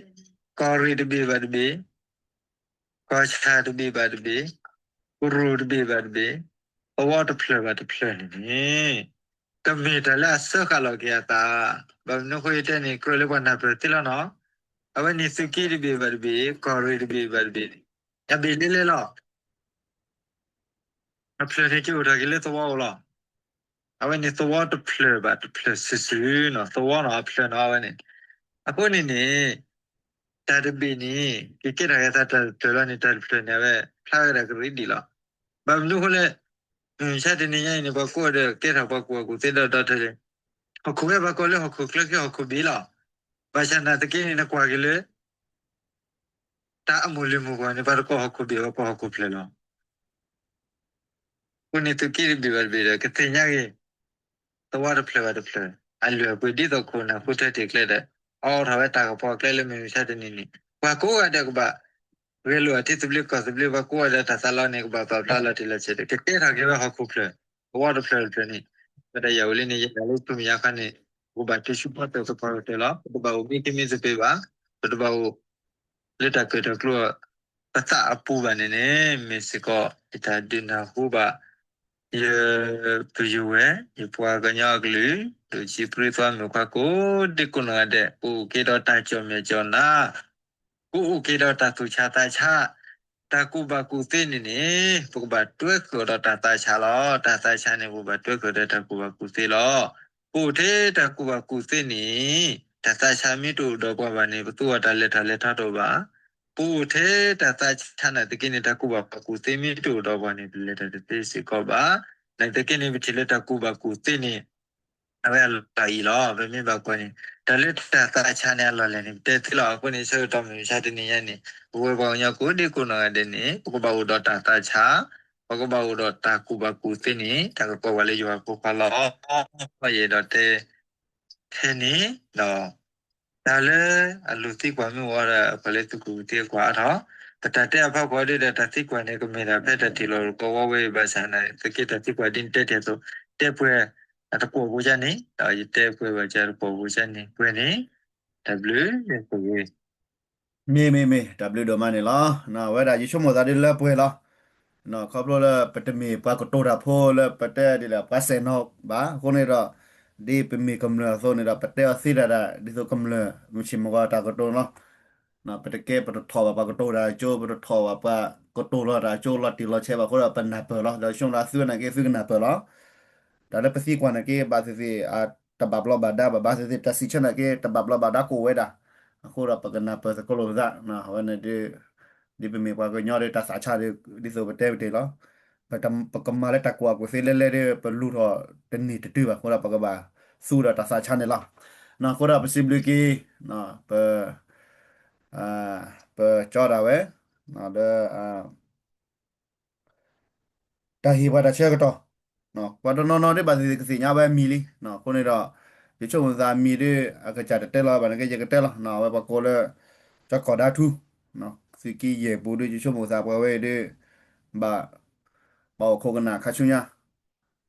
ကီၢ်ရ့ၣ်တဘ့ၣ်ဘၣ်တဘ့ၣ်, ကီၢ်ဆၣ်တဘ့ၣ်ဘၣ်တဘ့ၣ်, ကရူၢ်တဘ့ၣ်ဘၣ်တဘ့ၣ်, သဝီတဖျၢၣ်ဘၣ်တဖျၢၣ်န့ၣ်န့ၣ် ကမ့ၢ်တၢ်လၢအစၢဃာ်လီၤက့ၤအသး, ဘၣ်မနုၤအဃိယတဲန့ၣ် ကြၢးလၢပှၤနၢ်ပၢၢ်သ့လီၤနီၤ. အဝဲန့ၣ်သုးက့တဘ့ၣ်ဘၣ်တဘ့ၣ်, ကီၢ်ရ့ၣ်တဘ့ၣ်ဘၣ်တဘ့ၣ်န့ၣ် အဘ့ၣ်လဲၣ်လဲၣ်လီၤ. အဖျၢၣ်န့ၣ်ကအိၣ်ထီၣ်က့ၤလၢသဝီအိၣ်လီၤ. အဝဲန့ၣ်သဝီတဖျၢၣ်ဘၣ်တဖျၢၣ်စုာ်စုာ်နီၤ, သဝီနီၤ အဖျၢၣ်နီၤအဝဲန့ၣ်. အဃိန့ၣ်န့ၣ် တၢ်တဘ့ၣ်န့ၣ် ကကဲထီၣ်က့ၤသးတၢ်တဖျၢၣ်လီၤန့ၣ် တၢ်တဖျၢၣ်န့ၣ် အဝဲဖျါဝဲဒၣ်ကရံဒံးလီၤ. ဘၣ်မနုၤအဃိလဲၣ်, မုၢ်မဆါတနံၤညါအံၤန့ၣ် ပှၤကိးဂၤဒဲးကဲထီၣ်ပှၤကူၣ်ဘၣ်ကူၣ်သ့ဒီးဒီတၢ်လၢ ဟီၣ်ခိၣ်ဝဲပှၤကိးလၢဟီၣ်ခိၣ်ချၢက့ၤဟီၣ်ခိၣ်ဘ့ၣ်လီၤ. ဘၣ်ဆၣ်နာ်သက့န့ၣ် နကွၢ်က့ၤလၢ တၢ်အမိၢ်လံၤမုၢ်ဂီၤန့ၣ် ပှၤတကိးဟီၣ်ခိၣ်ဘ့ၣ်ဘၣ် ကိးဟီၣ်ခိၣ်ဖျၢၣ်လီၤ. အဃိန့ၣ်သုးက့တဘ့ၣ်ဘၣ်တဘ့ၣ်ဒီး ကသ့ၣ်ညါက့ၤ သဝီတဖျၢၣ်ဘၣ်တဖျၢၣ် အလုၢ်အပှ့ၤဒ်သိးခိၣ်နၢ်ဃုထၢတ့ၢ်ကျဲဒီး အိးထီၣ်ဝဲတၢ်ကပီၤကျဲလၢမုၢ်မဆါတနံၤန့ၣ် ပှၤကိးဂၤဒဲးကဘၣ် ဂဲၤလိာ်အထံသဘျ့ကီၢ်သဘျ့ ပှၤကိးဂၤဒဲးတၢ်သးလီန့ၣ် ကဘၣ်ပာ်ဖျါလီၤတံၢ်လီၤဆဲးဒီး ကကဲထီၣ်က့ၤဝဲဟီၣ်ခိၣ်ဖျၢၣ် သဝီတဖျၢၣ်တဖျၢၣ်န့ၣ် ပတၢ်ယၤဝဲလံန့ၣ် ယဲဒၣ်လၢဆူမဲာ်ညါခါန့ၣ် ပကဘၣ်တုၤဆူဖီတၢၣ်သပှၢ်ကတၢၢ်လီၤ. ပတဘၣ်အိၣ်မံကမံသပ့ၤဘၣ်, ပတဘၣ်အိၣ် လၢတၢ်ကၢၣ်တၢ်ကျူ ပသးအပူၤဘၣ်န့ၣ်န့ၣ် မ့ၢ်စ့ၢ်ကီး ယတၢ်ဒုးနၢ်ဟူဘၣ် ယပယီၤဝဲ ယပှၤကညီအကလုာ် ဒိၣ်ဆံးပြံသွါမုၣ်ခွါကိးဒံကိးနီၢ်ဂၤဒဲး ကအိၣ်က့ၤဒီးတၢ်ကၠီၣ်မဲာ်ကၠီၣ်နါ ကအိၣ်က့ၤဒီးတၢ်သူၣ်ဆါသးဆါ တၢ်ကူၣ်ဘၣ်ကူၣ်သ့န့ၣ်န့ၣ် ပကဘၣ်တွဲဃုာ်ဒီးတၢ်သးဆါလီၤ. တၢ်သးဆါန့ၣ် ပကဘၣ်တွဲဃုာ်ဒီးတၢ်ကူၣ်ဘၣ်ကူၣ်သ့လီၤ. ပအိၣ်ထဲတၢ်ကူၣ်ဘၣ်ကူၣ်သ့န့ၣ် တၢ်သးဆါမ့ၢ်တအိၣ်ဒီးပှၤဘၣ်န့ၣ် ပသူအီၤတၢ်လဲၤထီၣ်လဲၤထီတအိၣ်ဘၣ်. ပအိၣ်ထဲတၢ်သးဆါနာ်သက့န့ၣ် တၢ်ကူၣ်ဘၣ်ကူၣ်သ့မ့ၢ်တအိၣ်ဒီးပှၤန့ၣ် ပလဲၤတၢ်တသ့စ့ၢ်ကီးဘၣ်. နာ်သက့န့ၣ် ပထံၣ်လၢတၢ်ကူၣ်ဘၣ်ကူၣ်သ့န့ၣ် အဝဲအလီၢ်အံၤလီၤ. ပမ့ၢ်ဘၣ်ကွၢ်န့ၣ် တၢ်လၢတၢ်သးဆါန့ၣ်အလီၢ်လဲၣ်န့ၣ် ပတဲသ့လီၤ. အဃိန့ၣ် ဆၢကတီၢ်မုၢ်မဆါတနံၤညါန့ၣ် ပဝဲပှၤကညီကိးဒံကိးနီၢ်ဂၤဒဲးန့ၣ် ပကဘၣ်အိၣ်ဒီးတၢ်သးဆါ, ပကဘၣ်အိၣ်ဒီးတၢ်ကူၣ်ဘၣ်ကူၣ်သ့န့ၣ် တၢ်ကကိးပှၤလၢယွၤအဖိခွါလီၤ. ယအဲၣ်ဒိးတဲ ဖဲန့ၣ်ဒီး တၢ်လၢအလိၣ်သံကွၢ်မ့ၢ်အိၣ်ဒီး ပှၤလၢသုးခိၣ်သံကွၢ်အါထီၣ်, ပတၢ်တဲအဖီခိၣ်ဒ်ဒီး တၢ်သံကွၢ်န့ၣ် ကမ့ၢ်ဒၣ်ဖဲတၢ်ထံၣ်လိာ်ကဝီၤဝဲအံၤဘၣ်ဆၣ်နာ်သက့ တၢ်သံကွၢ်ဒ်န့ၣ်တဲတ့ၢ်အသိး တဲပှဲၤအတကွီၢ်ဖိကန့ၣ် ဒီးယတဲပှဲၤဘၣ်ကတကွီၢ်ဖိကန့ၣ်ပှဲၤန့ၣ် တၢ်ဘျုးလၢပဂ့ၤ မ့ၢ်မ့ၢ်မ့ၢ် တၢ်ဘျုးဒိၣ်မးန့ၣ်လီၤ. ဝဲဒၣ်ယဆိကမိၣ်သးဒ်လၢပှဲၤလီၤ. ခီဖျိလၢပတမ့ၢ်ပှၤကတိၤတၢ်ဖိလၢပတဲဒ်လဲၣ် ပှၤစဲၣ်နီၤဘၣ်. အဃိန့ၣ်ဒီး ဒ်ပမ့ၢ်ကမျၢၢ်အသိးန့ၣ်ဒီး ပတဲအီၤသ့တၢ်ဒၣ် ဒ်သိးကမျၢၢ်မုၢ်ဆ့ၣ်မုၢ်ဂီၤတၢ်ကတိၤန့ၣ်လီၤ. ပတကဲပတထီၣ်ဘၣ်ပှၤကတိၤတၢ်အကၠိ, ပတထီၣ်ဘၣ်ပှၤကတိၤလီၤတၢ်အကၠိလီၤတံၢ်လီၤဆဲးဘၣ်အဃိဒီး ပနၢ်ပၢၢ်လီၤ. ဒီးဆိကမိၣ်ဒၣ်သုဝဲနာ်က့ သုကနၢ်ပၢၢ်လီၤ. တၢ်လၢပသံကွၢ်နာ်က့ ဘၣ်သ့ၣ်သ့ၣ် တဘၣ်ဘျီးဘၣ်ဒါဘၣ်, ဘၣ်သ့ၣ်သ့ၣ် တၢ်စံးဆၢနာ်က့ တဘၣ်ဘျီးဘၣ်ဒါကအိၣ်ဝဲဒၣ်. အဃိဒီးပကနၢ်ပၢၢ်သကိးလိာ်ပသး, အဝဲန့ၣ်ဒ် ဒ်ပမ့ၢ်ပှၤကညီဒီးတၢ်သးဆါဒီး ဒ်သိးပတဲပတ့ၢ်လီၤ. ပတ ပကမၤလၢတၢ်ကူၣ်ဘၣ်ကူၣ်သ့လဲၣ်လဲၣ်ဒီး ပလူၤထီၣ်တန့ၢ်တတုၤဘၣ်အဃိဒီး ပကဘၣ်သူဒီးတၢ်သးဆါန့ၣ်လီၤ. အဃိဒီးပစံးဘျုးက့ၤ ပ ပကၠီဒၣ်ဝဲ လၢ တၢ်ဟ့ၣ်ပှၤတၢ်ဆၢကတီၢ်, ပှၤတနီၤနီၤဒ်ဘၣ်သ့ၣ်သ့ၣ်ကသ့ၣ်ညါဝဲအမံၤလံ. အဃိန့ၣ်ဒီး ယဆိကမိၣ်သးအမံၤဒ် အကစၢ်တတဲလီၤဘၣ်နာ်က့ ယကတဲလီၤ. အဝဲပှၤကိးလၢ ကၠီကီၢ်ဒါထူ သုးက့ယဲၢ်ပူၤဒ် ယဆိကမိၣ်သးပှၤဝဲအံၤဒ် ဘၣ် ဘၣ်အိၣ်ခိးကနၣ်ခါဆူညါ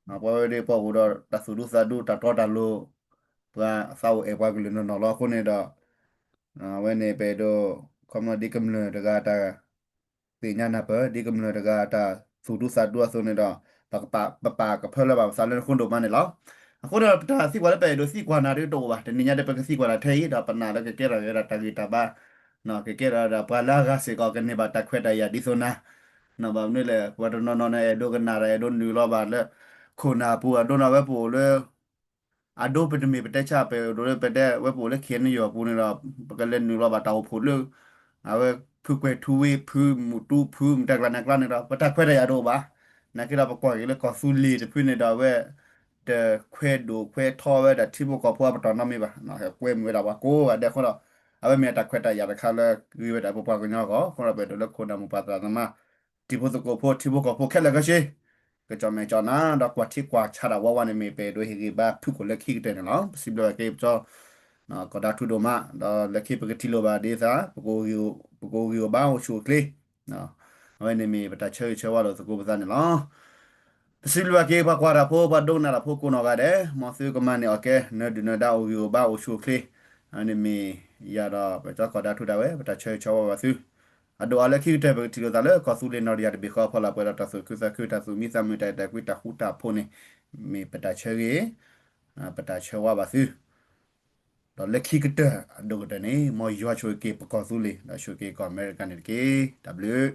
ပှၤဝဲဒၣ်ပှၤအိၣ်ဒီးတၢ်သူၣ်ဒူသးဒူ တၢ်တီတၢ်လိၤ, ပှၤသးအိၣ်အဲၣ်ပှၤကလုာ်နီၢ်နီၢ်လီၤ. အဃိန့ၣ်ဒီး အဝဲန့ၣ်ပအဲၣ်ဒိး ခီဖျိဒ်ကမျၢၢ်တဂၤတၢ် သ့ၣ်ညါနၢ်ပၢၢ် ဒ်ကမျၢၢ်တဂၤတၢ်သူၣ်ဒူသးဒူအသိးန့ၣ်ဒီး ပကပာ် ပပာ်ကဖၢလၢၤဘၣ်ပသးလၢနဃိဒိၣ်မးန့ၣ်လီၤ. အဃိန့ၣ်ဒီး ပတၢ်သံကွၢ်လၢပအဲၣ်ဒိးသံကွၢ်နၤဒ်တအိၣ်ဘၣ်. တနံၤညါဒီးပကသံကွၢ်နၤထဲအံၤ ဒီးပနာ်လၢကကဲထီၣ်က့ၤဝဲဒၣ်တၢ်ဂံၢ်တၢ်ဘါ ကကဲထီၣ်ဝဲဒၣ်ပှၤလၢအဂၤစ့ၢ်ကီးကန့ၢ်ဘၣ်တၢ်ခွဲးတၢ်ယာ်ဒ်သိးနၤ ဘၣ်မနုၤလဲၣ် ပှၤတနီၤနီၤန့ၣ် အဲၣ်ဒိးကနၣ်ဒီး အဲၣ်ဒိးနုာ်လီၤဘၣ်လၢ ခိၣ်နၢ်ပူၤ အဒိန့ၣ်ဝဲပအိၣ်လၢ အဒိပတမ့ၢ်ပတဲဆၣ် ပအဲၣ်ဒိးလၢပတဲဝဲပအိၣ်လၢ ခ့ၣ်အဲၣ်ယူၣ် အပူၤန့ၣ်ဒီး ပကလဲၤနုာ်လီၤဘၣ်တၢ်အိၣ်ဖှိၣ်လၢ အဝဲဖုကွဲၤထူဝ့ ဖုမူၣ်တူ ဖုမတၤကျါန့ၣ်ကျါန့ၣ်ဒီး ပတၢ်ခွဲးတၢ်ယာ်တအိၣ်ဘၣ်. နာ်က့ဒီးပကွၢ်က့ၤလၢကီၢ်သူလ့ၤတဖုန့ၣ်ဒီး အဝဲ တခွဲးဒိၣ်ခွဲးထီဝဲဒၣ်ထံဖိကီၢ်ဖိအပတီၢ်နီတမံၤဘၣ်. ကွဲမုာ်ဝဲဒၣ်ပှၤကိးဂၤဒဲးအဃိဒီး အဝဲမ့ၢ်တၢ်ခွဲးတၢ်ယာ်တခါလၢဂ့ၤဝဲဒၣ်ပပှၤကညီအဂီၢ်. အဃိဒီးပအဲၣ်ဒိးလၢခိၣ်နၢ်မိၢ်ပၢ်သရၣ်သမါ တံၤဖိသကိးဖိ ထံဖိကီၢ်ဖိခဲလၢာ်ခဲဆ့ ကကၠီၣ်မဲာ်ကၠီၣ်နါ ဒီးကွၢ်ထံကွၢ်ဆးဒၣ်ဝးဝးန့ၣ်မ့ၢ်ပအဲၣ်ဒိးဟ့ၣ်ဂံၢ်ဘါဖုၣ်ကိာ်လၢခံကတၢၢ်န့ၣ်လီၤ. ပစံးဘျုးဘၣ်က့ၤပကၠီ ကီၢ်ဒၢထူဒိၣ်မး ဒီးလၢခံပကထံၣ်လိာ်ဘၣ်ဒ်သိး ပကအိၣ်ဂံၢ်အိၣ်ဘါအိၣ်ဆူၣ်အိၣ်ချ့ အဝဲန့ၣ်မ့ၢ်ပတၢ်ဆၢဂ့ၤဆၢဝါလိာ်သကိးပသးန့ၣ်လီၤ. ပစံးဘျုးဘၣ်က့ၤပှၤကွၢ်တၢ်ဖိ ပှၤဒိကနၣ်တၢ်ဖိကိးနီၢ်ဂၤဒဲး မ်သုကမၤန့ၢ်အီၣ်ကဲ နၢၤဒုၣ်နၢၤဒါ အိၣ်ဂံၢ်အိၣ်ဘါအိၣ်ဆူၣ်အိၣ်ချ့ အဝဲန့ၣ်မ့ၢ်ယၤဒီး ပကၠီကီၢ်ဒၢထူဒၣ်ဝဲ ပတၢ်ဆၢဂ့ၤဆၢဝါဘၣ်သု အဒိၣ်အါလၢခံကတၢၢ် ပကထံၣ်လိာ်သးလၢကီၢ်သူလ့ၤနီၢ်တယၢ်တဘ့ၣ်ဃီအဖီလာ် ပှဲၤဒီးတၢ်သူၣ်ခုသးခု တၢ်သူၣ်မံသးမုာ် တၢ်အဲၣ်တၢ်ကွံ တၢ်ဃူတၢ်ဖိးန့ၣ် မ့ၢ်ပတၢ်ဆၢဂ့ၤ ပတၢ်ဆၢဝါဘၣ်သု ဒီးလၢခံကတၢၢ်အဒိၣ်ကတၢၢ်န့ၣ် မ်ယွၤဆိၣ်ဂ့ၤက့ၤပကီၢ်သူလ့ၤ ဒီးဆိၣ်ဂ့ၤက့ၤကီၢ်အမဲရကၤန့ၣ်တက့ၢ်. တၢ်ဘျုး